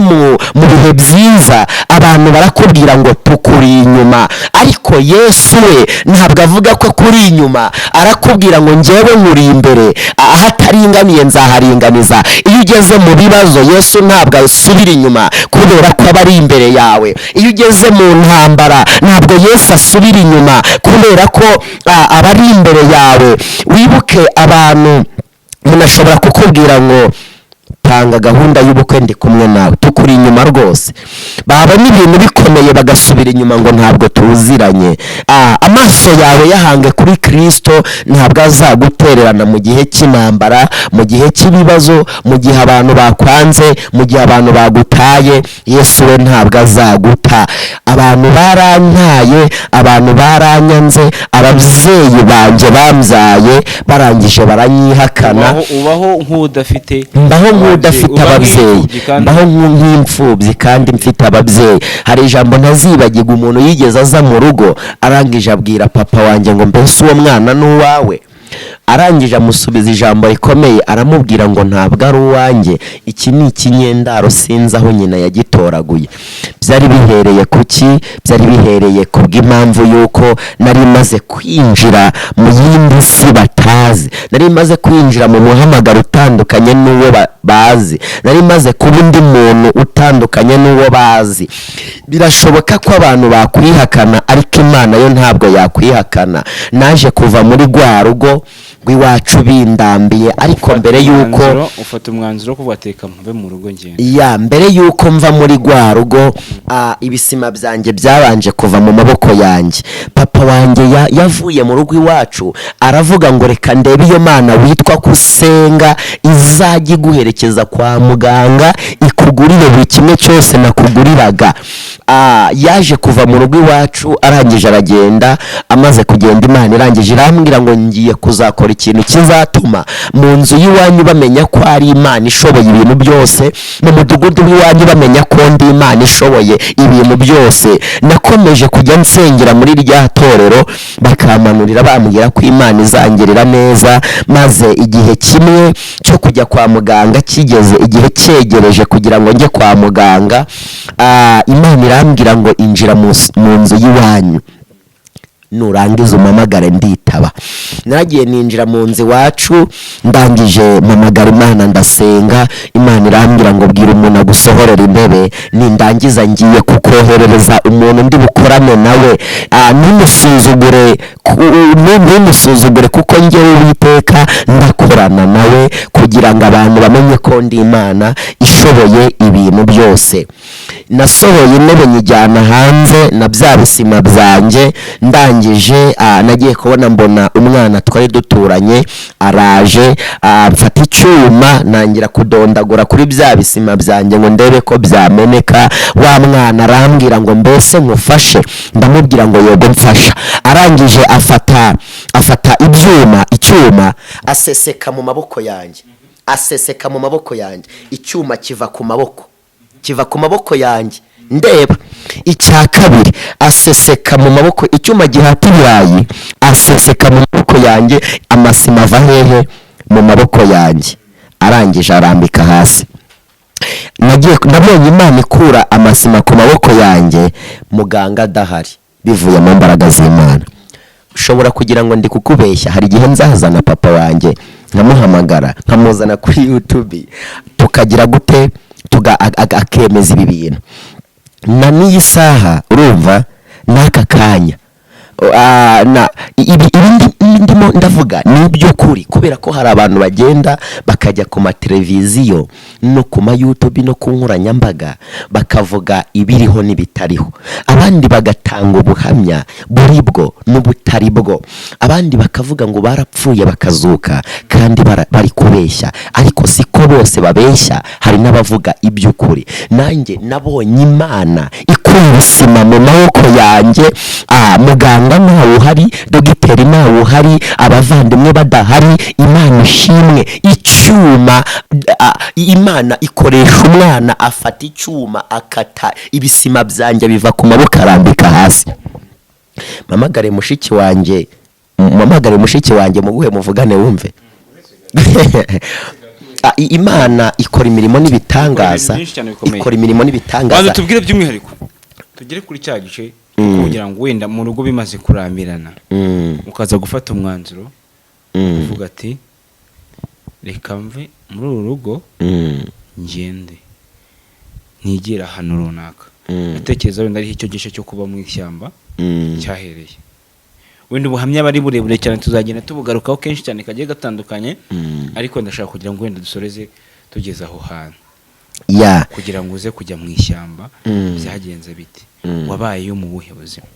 mu bihe byiza, abantu barakubwira ngo tukuri inyuma, ariko Yesu we ntabwo avuga ko akuri inyuma, arakubwira ngo njyewe nkuri imbere, ahataringaniye nzaharinganiza. Iyo ugeze mu bibazo, Yesu ntabwo asubira inyuma kubera ko aba ari imbere yawe. Iyo ugeze mu ntambara, ntabwo Yesu asubira inyuma kubera ko aba ari imbere yawe. Wibuke, abantu umuntu ashobora kukubwira ngo tanga gahunda y'ubukwe, ndi kumwe nawe, tukuri inyuma rwose. Babona ibintu bikomeye bagasubira inyuma ngo ntabwo tuziranye. Amaso yawe yahange kuri Kirisito, ntabwo azagutererana mu gihe cy'intambara, mu gihe cy'ibibazo, mu gihe abantu bakwanze, mu gihe abantu bagutaye. Yesu we ntabwo azaguta. Abantu barantaye, abantu baranyanze, ababyeyi banjye bambyaye barangije baranyihakana. Ubaho nk'udafite Mbaho nk'udafite uba ababyeyi. nk'imfubyi kandi Mbaho nk'imfubyi kandi mfite ababyeyi. Hari ijambo ntazibagirwa. Umuntu yigeze aza mu rugo, arangije abwira papa wanjye ngo mbese uwo mwana ni uwawe? Arangije amusubiza ijambo rikomeye, aramubwira ngo ntabwo ari uwanjye, iki ni ikinyendaro, sinzi aho nyina yagitoraguye. Byari bihereye ku ki? Byari bihereye ku bw'impamvu y'uko nari maze kwinjira mu yindi si batazi, nari maze kwinjira mu muhamagaro utandukanye n'uwo bazi, nari maze kuba undi muntu utandukanye n'uwo bazi. Birashoboka ko abantu bakwihakana, ariko Imana yo ntabwo yakwihakana. Naje kuva muri rwa rugo rw'iwacu bindambiye, ariko mbere y'uko Ufata umwanzuro wo kuvuga ati reka mve mu rugo ngende. Ya, mbere y'uko mva muri rwa rugo, ibisima byanjye byabanje kuva mu maboko yanjye. Papa wanjye yavuye mu rugo iwacu, aravuga ngo reka ndebe iyo Mana witwa kusenga izajya iguherekeza kwa muganga, ikugurire buri kimwe cyose nakuguriraga. Yaje kuva mu rugo iwacu, arangije aragenda. Amaze kugenda, Imana irangije irambwira ngo ngiye kuzakora ikintu kizatuma mu nzu y'iwanyu bamenya ko ari Imana ishoboye ibintu byose, mu mudugudu w'iwanyu bamenya ko ndi Imana ishoboye ibintu byose. Nakomeje kujya nsengera muri rya torero, bakampanurira, bambwira ko Imana izangirira neza. Maze igihe kimwe cyo kujya kwa muganga kigeze, igihe cyegereje kugira ngo njye kwa muganga, Imana irambwira ngo injira mu nzu y'iwanyu, nurangiza umpamagare nditaba. Naragiye ninjira mu nzu iwacu, ndangije mpamagara Imana, ndasenga. Imana irambwira ngo bwira umuntu agusohorera intebe, nindangiza ngiye kukoherereza umuntu ndi bukorane nawe. Ntumusuzugure kuko njyewe Uwiteka ndakorana nawe kugira ngo abantu bamenye ko ndi Imana ishoboye ibintu byose. Nasohoye intebe nyijyana hanze na bya bisima byanjye. Ndangije, nagiye kubona mbona umwana twari duturanye araje, mfata icyuma nangira kudondagura kuri bya bisima byanjye ngo ndebe ko byameneka. Wa mwana arambwira ngo mbese nkufashe? Ndamubwira ngo yego, mfasha. Arangije afata icyuma aseseka mu maboko yanjye, aseseka mu maboko yanjye, icyuma kiva ku maboko, kiva ku maboko yanjye ndeba. Icya kabiri aseseka mu maboko icyuma gihata ibirayi, aseseka mu maboko yanjye, amasima ava hehe? Mu maboko yanjye. Arangije arambika hasi. Nagiye nabonye Imana ikura amasima ku maboko yanjye muganga adahari, bivuye mu mbaraga z'Imana. Ushobora kugira ngo ndi kukubeshya. Hari igihe nzazana papa wanjye, nkamuhamagara, nkamuzana kuri YouTube, tukagira gute, akemeza ibi bintu. Na n'iyi saha, urumva n'aka kanya, ibi ndimo ndavuga ni iby'ukuri, kubera ko hari abantu bagenda bakajya ku mateleviziyo no ku ma YouTube no ku nkoranyambaga bakavuga ibiriho n'ibitariho, abandi bagatanga ubuhamya buri bwo n'ubutari bwo, abandi bakavuga ngo barapfuye bakazuka kandi bari kubeshya. Ariko siko bose babeshya, hari n'abavuga iby'ukuri. Nanjye nabonye Imana ikura ibisima mu maboko yanjye, muganga. Muganga ntawe uhari, dogiteri ntawe uhari, abavandimwe badahari. Imana ishimwe, icyuma, Imana ikoresha umwana, afata icyuma akata ibisima byanjye, biva ku maboko, arambika hasi. Mpamagare mushiki wanjye, mpamagare mushiki wanjye muguhe muvugane wumve. Imana ikora imirimo n'ibitangaza. Ikora ibintu byinshi cyane bikomeye. Ikora imirimo n'ibitangaza. Banza tubwire by'umwihariko, tugere kuri cya gice kugira ngo wenda mu rugo bimaze kurambirana, ukaza gufata umwanzuro uvuga ati: "Reka mve muri uru rugo, ngende ntigire ahantu runaka." Ndatekereza wenda ariho icyo gice cyo kuba mu ishyamba cyahereye. Wenda ubuhamya aba ari burebure cyane, tuzagenda tubugarukaho kenshi cyane kagiye gatandukanye, ariko ndashaka kugira ngo wenda dusoreze tugeze aho hantu. Kugira ngo uze kujya mu ishyamba, byagenze bite? Wabayeyo mu buhe buzima?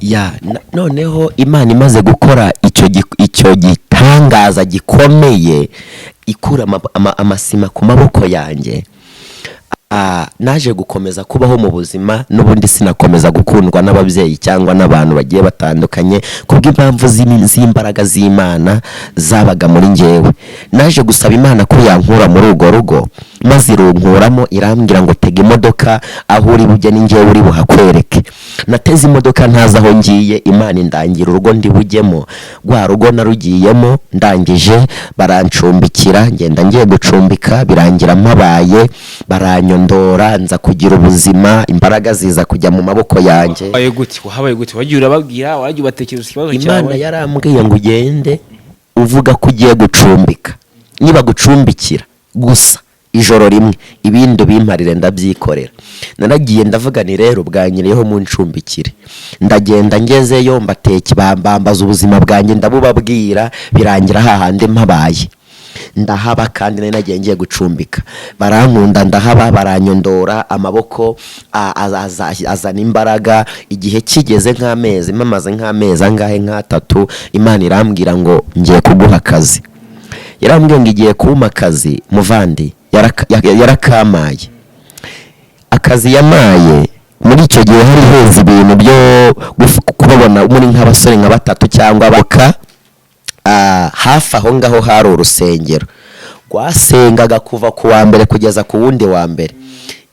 Ya, noneho Imana imaze gukora icyo gitangaza gikomeye, ikura amasima ku maboko yanjye, naje gukomeza kubaho mu buzima n'ubundi sinakomeza gukundwa n'ababyeyi cyangwa n'abantu bagiye batandukanye kubw'impamvu z'imbaraga z'Imana zabaga muri njyewe. Naje gusaba Imana ko yankura muri urwo rugo, maze irunkuramo. Irambwira ngo: "Tega imodoka, aho uri bujye ni njyewe uri buhakwereke." Nateze imodoka ntazi aho ngiye, Imana indangira urugo ndi bujyemo. Rwa rugo narugiyemo, ndangije barancumbikira, ngenda ngiye gucumbika, birangira mpabaye, baranyondora, nza kugira ubuzima, imbaraga ziza kujya mu maboko yanjye. Wabaye gute? Wahabaye gute? Wagiye urababwira, wagiye ubatekereza ikibazo Imana cyawe? yarambwiye ngo: "Ugende uvuga ko ugiye gucumbika, niba gucumbikira gusa ijoro rimwe, ibindi ubimparire ndabyikorera." Naragiye, ndavuga ni: "Rero bwanyiriyeho, mu ncumbikire." Ndagenda, ngezeyo mbateke, bambambaza ubuzima bwanjye, ndabubabwira, birangira hahandi mpabaye, ndahaba. Kandi nari nagiye ngiye gucumbika, barankunda, ndahaba, baranyondora amaboko, azana imbaraga. Igihe kigeze nk'amezi, mpamaze nk'amezi angahe, nk'atatu, Imana irambwira ngo: "Ngiye kuguha akazi." Yarambwiye ngo igiye kumpa akazi. Muvandi, yarakamaye akazi yamaye. Muri icyo gihe hari heza ibintu byo kubabona muri nk'abasore nka batatu cyangwa baka. Hafi aho ngaho hari urusengero rwasengaga kuva ku wa mbere kugeza ku wundi wa mbere.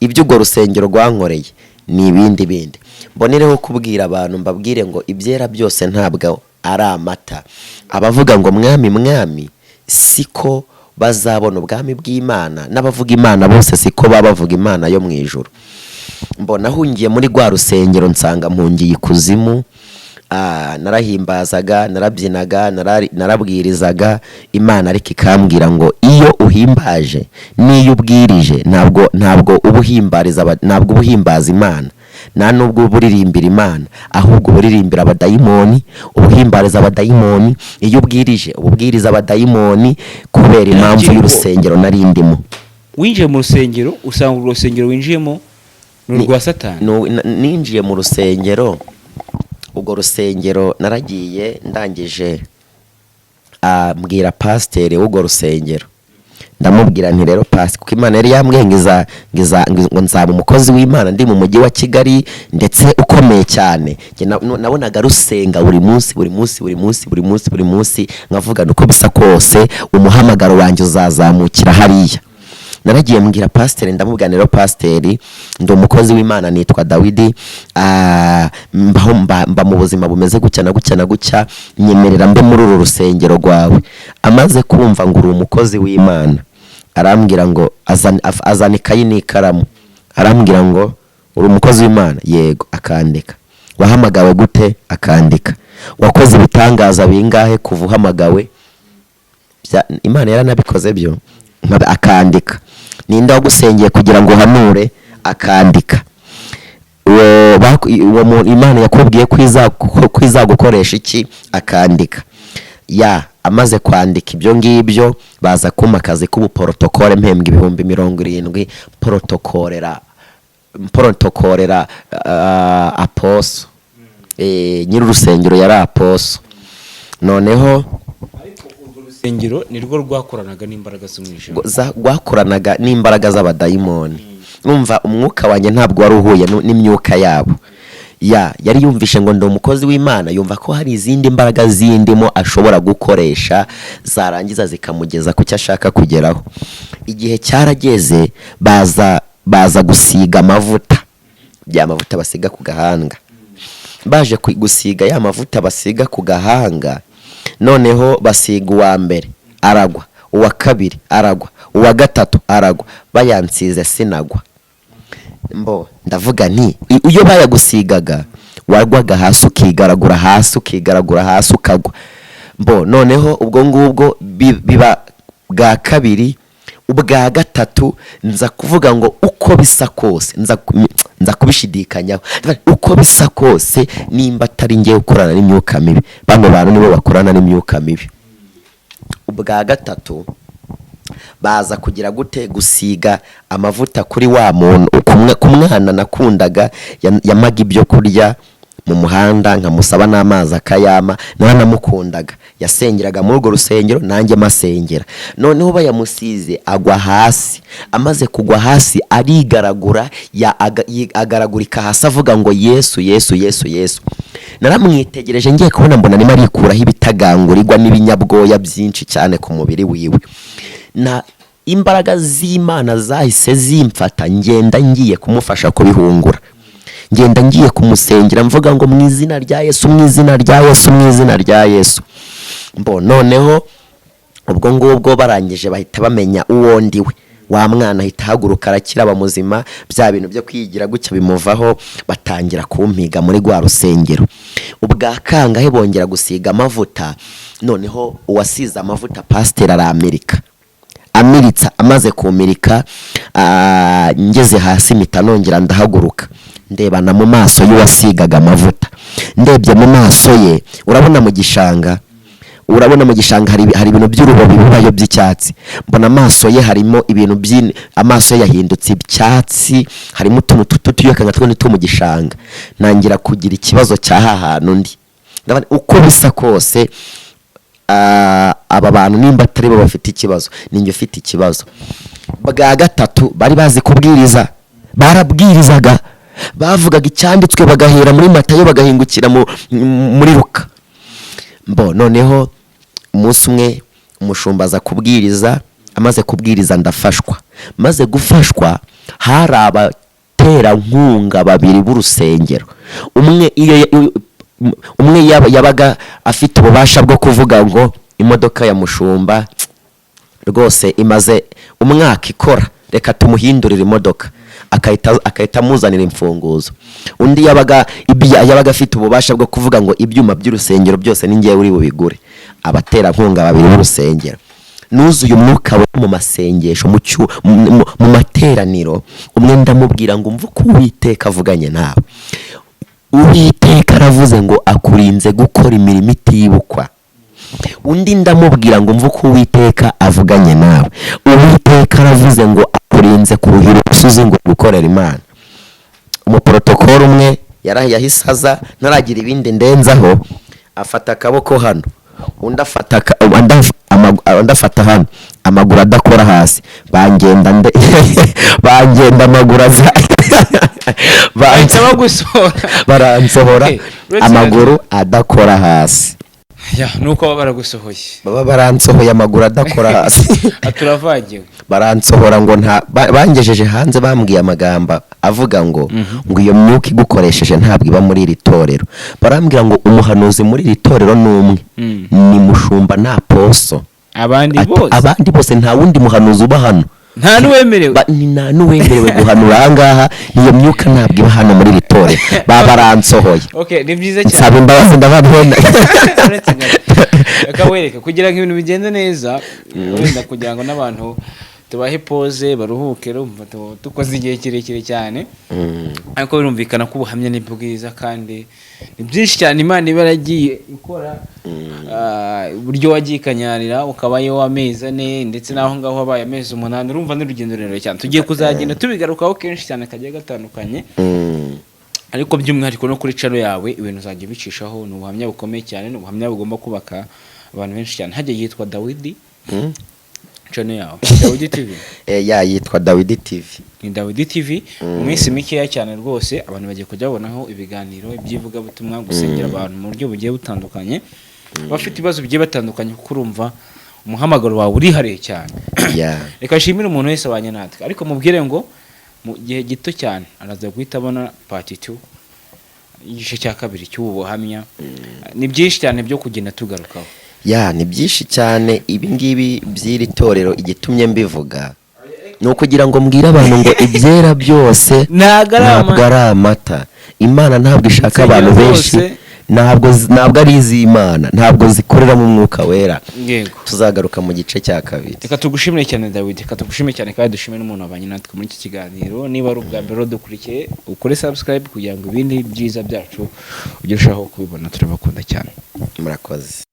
Ibyo urwo rusengero rwankoreye ni ibindi bindi. Mbonereho kubwira abantu, mbabwire ngo ibyera byose ntabwo ari amata. Abavuga ngo "Mwami, Mwami" siko bazabona ubwami bw'Imana, n'abavuga Imana bose siko baba bavuga Imana yo mu ijuru. Mbona ahungiye muri rwa rusengero, nsanga mpungiye ikuzimu. Narahimbazaga, narabyinaga, narabwirizaga Imana, ariko ikambwira ngo: "Iyo uhimbaje n'iyo ubwirije, ntabwo uba uhimbariza ntabwo uba uhimbaza Imana, nta nubwo uba uririmbira Imana, ahubwo uba uririmbira abadayimoni, uba uhimbariza abadayimoni. Iyo ubwirije uba ubwiriza abadayimoni." Kubera impamvu y'urusengero nari ndimo. Winjiye mu rusengero, usanga urwo rusengero winjiyemo ni urwa Satani? Ninjiye mu rusengero, urwo rusengero naragiye, ndangije mbwira pasiteri w'urwo rusengero, ndamubwira nti: "Rero pasi, kuko Imana yari yambwiye ngo nzaba umukozi w'Imana ndi mu mujyi wa Kigali, ndetse ukomeye cyane." Njye nabonaga rusenga buri munsi, buri munsi, buri munsi, buri munsi, buri munsi, nkavuga uko bisa kose umuhamagaro wanjye uzazamukira hariya. Naragiye mbwira pasiteri, ndamubwira: "Rero pasiteri, ndi umukozi w'Imana, nitwa Dawidi, mbaho mba mu buzima bumeze gutya na gutya na gutya, nyemerera mbe muri uru rusengero rwawe." Amaze kumva ngo uri umukozi w'Imana, arambwira ngo azana ikayi n'ikaramu, arambwira ngo: "Uri umukozi w'Imana?" "Yego." Akandika. "Wahamagawe gute?" Akandika. "Wakoze ibitangaza bingahe kuva uhamagawe?" Imana yaranabikoze byo. Akandika. "Ninde wagusengeye kugira ngo uhanure?" Akandika. "Uwo muntu Imana yakubwiye ko izagukoresha iki?" Akandika. Ya, amaze kwandika ibyo ngibyo, baza kumpa akazi k'ubuporotokole, mpembwa 70,000, porotokorera apostle. Nyiri urusengero yari apostle. Noneho Ariko urwo rusengero nirwo rwakoranaga n'imbaraga z'umwijima? Rwakoranaga n'imbaraga z'abadayimoni. Numva umwuka wanjye ntabwo wari uhuye n'imyuka yabo. Ya, yari yumvishe ngo ndi umukozi w'Imana, yumva ko hari izindi mbaraga zindimo ashobora gukoresha, zarangiza zikamugeza ku cyo ashaka kugeraho. Igihe cyarageze, baza gusiga amavuta, bya mavuta basiga ku gahanga. Baje gusiga ya mavuta basiga ku gahanga, noneho basiga uwa mbere aragwa, uwa kabiri aragwa, uwa gatatu aragwa, bayansize sinagwa. Mbo ndavuga nti iyo bayagusigaga wagwaga hasi, ukigaragura hasi, ukigaragura hasi, ukagwa. Mbo noneho ubwo ngubwo biba bwa kabiri, ubwa gatatu nza kuvuga ngo uko bisa kose, nza kubishidikanyaho. Ndavuga, uko bisa kose, nimba atari ngewe ukorana n'imyuka mibi, bano bantu nibo bakorana n'imyuka mibi. Ubwa gatatu baza kugira gute? Gusiga amavuta kuri wa muntu, ku mwana nakundaga, yamaga ibyo kurya mu muhanda, nkamusaba n'amazi akayama, nawe namukundaga. Yasengeraga muri urwo rusengero nanjye masengera. Noneho bayamusize agwa hasi. Amaze kugwa hasi arigaragura, agaragurika hasi, avuga ngo: "Yesu, Yesu, Yesu, Yesu." Naramwitegereje, ngiye kubona mbona arimo arikuraho ibitagangurirwa n'ibinyabwoya byinshi cyane ku mubiri wiwe. Na imbaraga z'Imana zahise zimfata, ngenda ngiye kumufasha kubihungura, ngenda ngiye kumusengera, mvuga ngo: "Mu izina rya Yesu, mu izina rya Yesu, mu izina rya Yesu." Mbo noneho ubwo ngubwo barangije bahita bamenya uwo ndiwe. Wa mwana ahita ahaguruka, arakira, aba muzima, bya bintu byo kwigira gutya bimuvaho. Batangira kumpiga muri rwa rusengero. Ubwa kangahe bongera gusiga amavuta, noneho uwasize amavuta, pasiteri, aramirika, amiritsa. Amaze kumirika, ngeze hasi mpita nongera ndahaguruka, ndebana mu maso y'uwasigaga amavuta. Ndebye mu maso ye, urabona mu gishanga hari ibintu by'urubobi bibayo by'icyatsi. Mbona amaso ye harimo ibintu amaso ye yahindutse icyatsi, harimo utuntu tw'utuyoka nka twundi two mu gishanga. Ntangira kugira ikibazo cy'aha hantu ndi. Ndabona uko bisa kose, aba bantu nimba atari bo bafite ikibazo, ninjye ufite ikibazo. Bwa gatatu bari bazi kubwiriza, barabwirizaga, bavugaga icyanditswe, bagahera muri Matayo bagahingukira muri Luka. Mbo noneho umunsi umwe umushumba aza kubwiriza. Amaze kubwiriza ndafashwa. Maze gufashwa, hari abaterankunga babiri b'urusengero. Umwe iyo umwe yabaga afite ububasha bwo kuvuga ngo: "Imodoka ya mushumba rwose imaze umwaka ikora, reka tumuhindurire imodoka," akahita amuzanira imfunguzo. Undi yabaga afite ububasha bwo kuvuga ngo: "Ibyuma by'urusengero byose ni ngewe uri bubigure." Abaterankunga babiri b'urusengero nuzuye umwuka we mu masengesho, mu materaniro, umwe ndamubwira ngo: "Mve uko Uwiteka avuganye nawe. Uwiteka aravuze ngo akurinze gukora imirimo itibukwa." Undi ndamubwira ngo: "Mve uko Uwiteka avuganye nawe. Uwiteka aravuze ngo akurinze kuruhira umusozi ngo gukorera Imana." Umuporotokoro umwe yahise aza, ntaragira ibindi ndenzaho, afata akaboko hano, undi afata hano, amaguru adakora hasi, bangenda bangenda amaguru aza Bahita bagusohora. Baransohora. Okay, uretse amaguru adakora hasi. Ya, nuko baba baragusohoye. Baba baransohoye amaguru adakora hasi. Ah, turavagiwe. Baransohora ngo nta bangejeje hanze, bambwiye amagambo avuga ngo iyo myuka igukoresheje ntabwo iba muri iri torero. Barambwira ngo umuhanuzi muri iri torero ni umwe, ni mushumba nta poso. Abandi Ati, bose abandi bose nta wundi muhanuzi uba hano. Nta n'uwemerewe. Ni nta n'uwemerewe guhanura aha ngaha, iyo myuka ntabwo iba hano muri iri torero. Baba baransohoye. Okay, ni byiza cyane. Nsaba imbabazi, ndababona. Uretse gato. Reka wereke kugira ngo ibintu bigende neza, wenda kugira ngo n'abantu tubahe pause baruhuke. Urumva dukoze igihe kirekire cyane, ariko birumvikana ko ubuhamya ni bwiza kandi ni byinshi cyane Imana iba yaragiye ikora. Uburyo wagiye ikanyarira ukabayo amezi 4, ndetse n'aho ngaho wabaye amezi 8, urumva ni urugendo rurerure cyane. Tugiye kuzagenda tubigarukaho kenshi cyane kagiye gatandukanye, ariko by'umwihariko no kuri channel yawe ibintu uzajya ubicishaho. Ni ubuhamya bukomeye cyane, ni ubuhamya bugomba kubaka abantu benshi cyane. Hajya yitwa Dawidi. Channel yawe Dawidi TV? Ya, yitwa Dawidi TV. Ni Dawidi TV. Mu minsi mikeya cyane rwose abantu bagiye kujya babonaho ibiganiro by'ivugabutumwa, gusengera abantu mu buryo bugiye butandukanye, bafite ibibazo bigiye batandukanye, kuko urumva umuhamagaro wawe urihariye cyane. Reka nshimire umuntu wese wabanye natwe, ariko mubwire ngo mu gihe gito cyane araza guhita abona part 2, igice cya kabiri cy'ubu buhamya. Ni byinshi cyane byo kugenda tugarukaho. Ya, ni byinshi cyane. Ibi ngibi by'iri torero, igitumye mbivuga ni ukugira ngo mbwire abantu ngo ibyera byose ntabwo ari ntabwo ari amata. Imana ntabwo ishaka Insengero abantu benshi. zose. Ntabwo ari iz'Imana, ntabwo zikoreramo Umwuka Wera. Tuzagaruka mu gice cya kabiri. Reka tugushimire cyane, Dawidi. Reka tugushimire cyane kandi dushimire n'umuntu wabanye natwe muri iki kiganiro. Niba ari ubwa mbere dukurikiye, ukore subscribe kugira ngo ibindi byiza byacu ujye urushaho kubibona. Turabakunda cyane. Murakoze.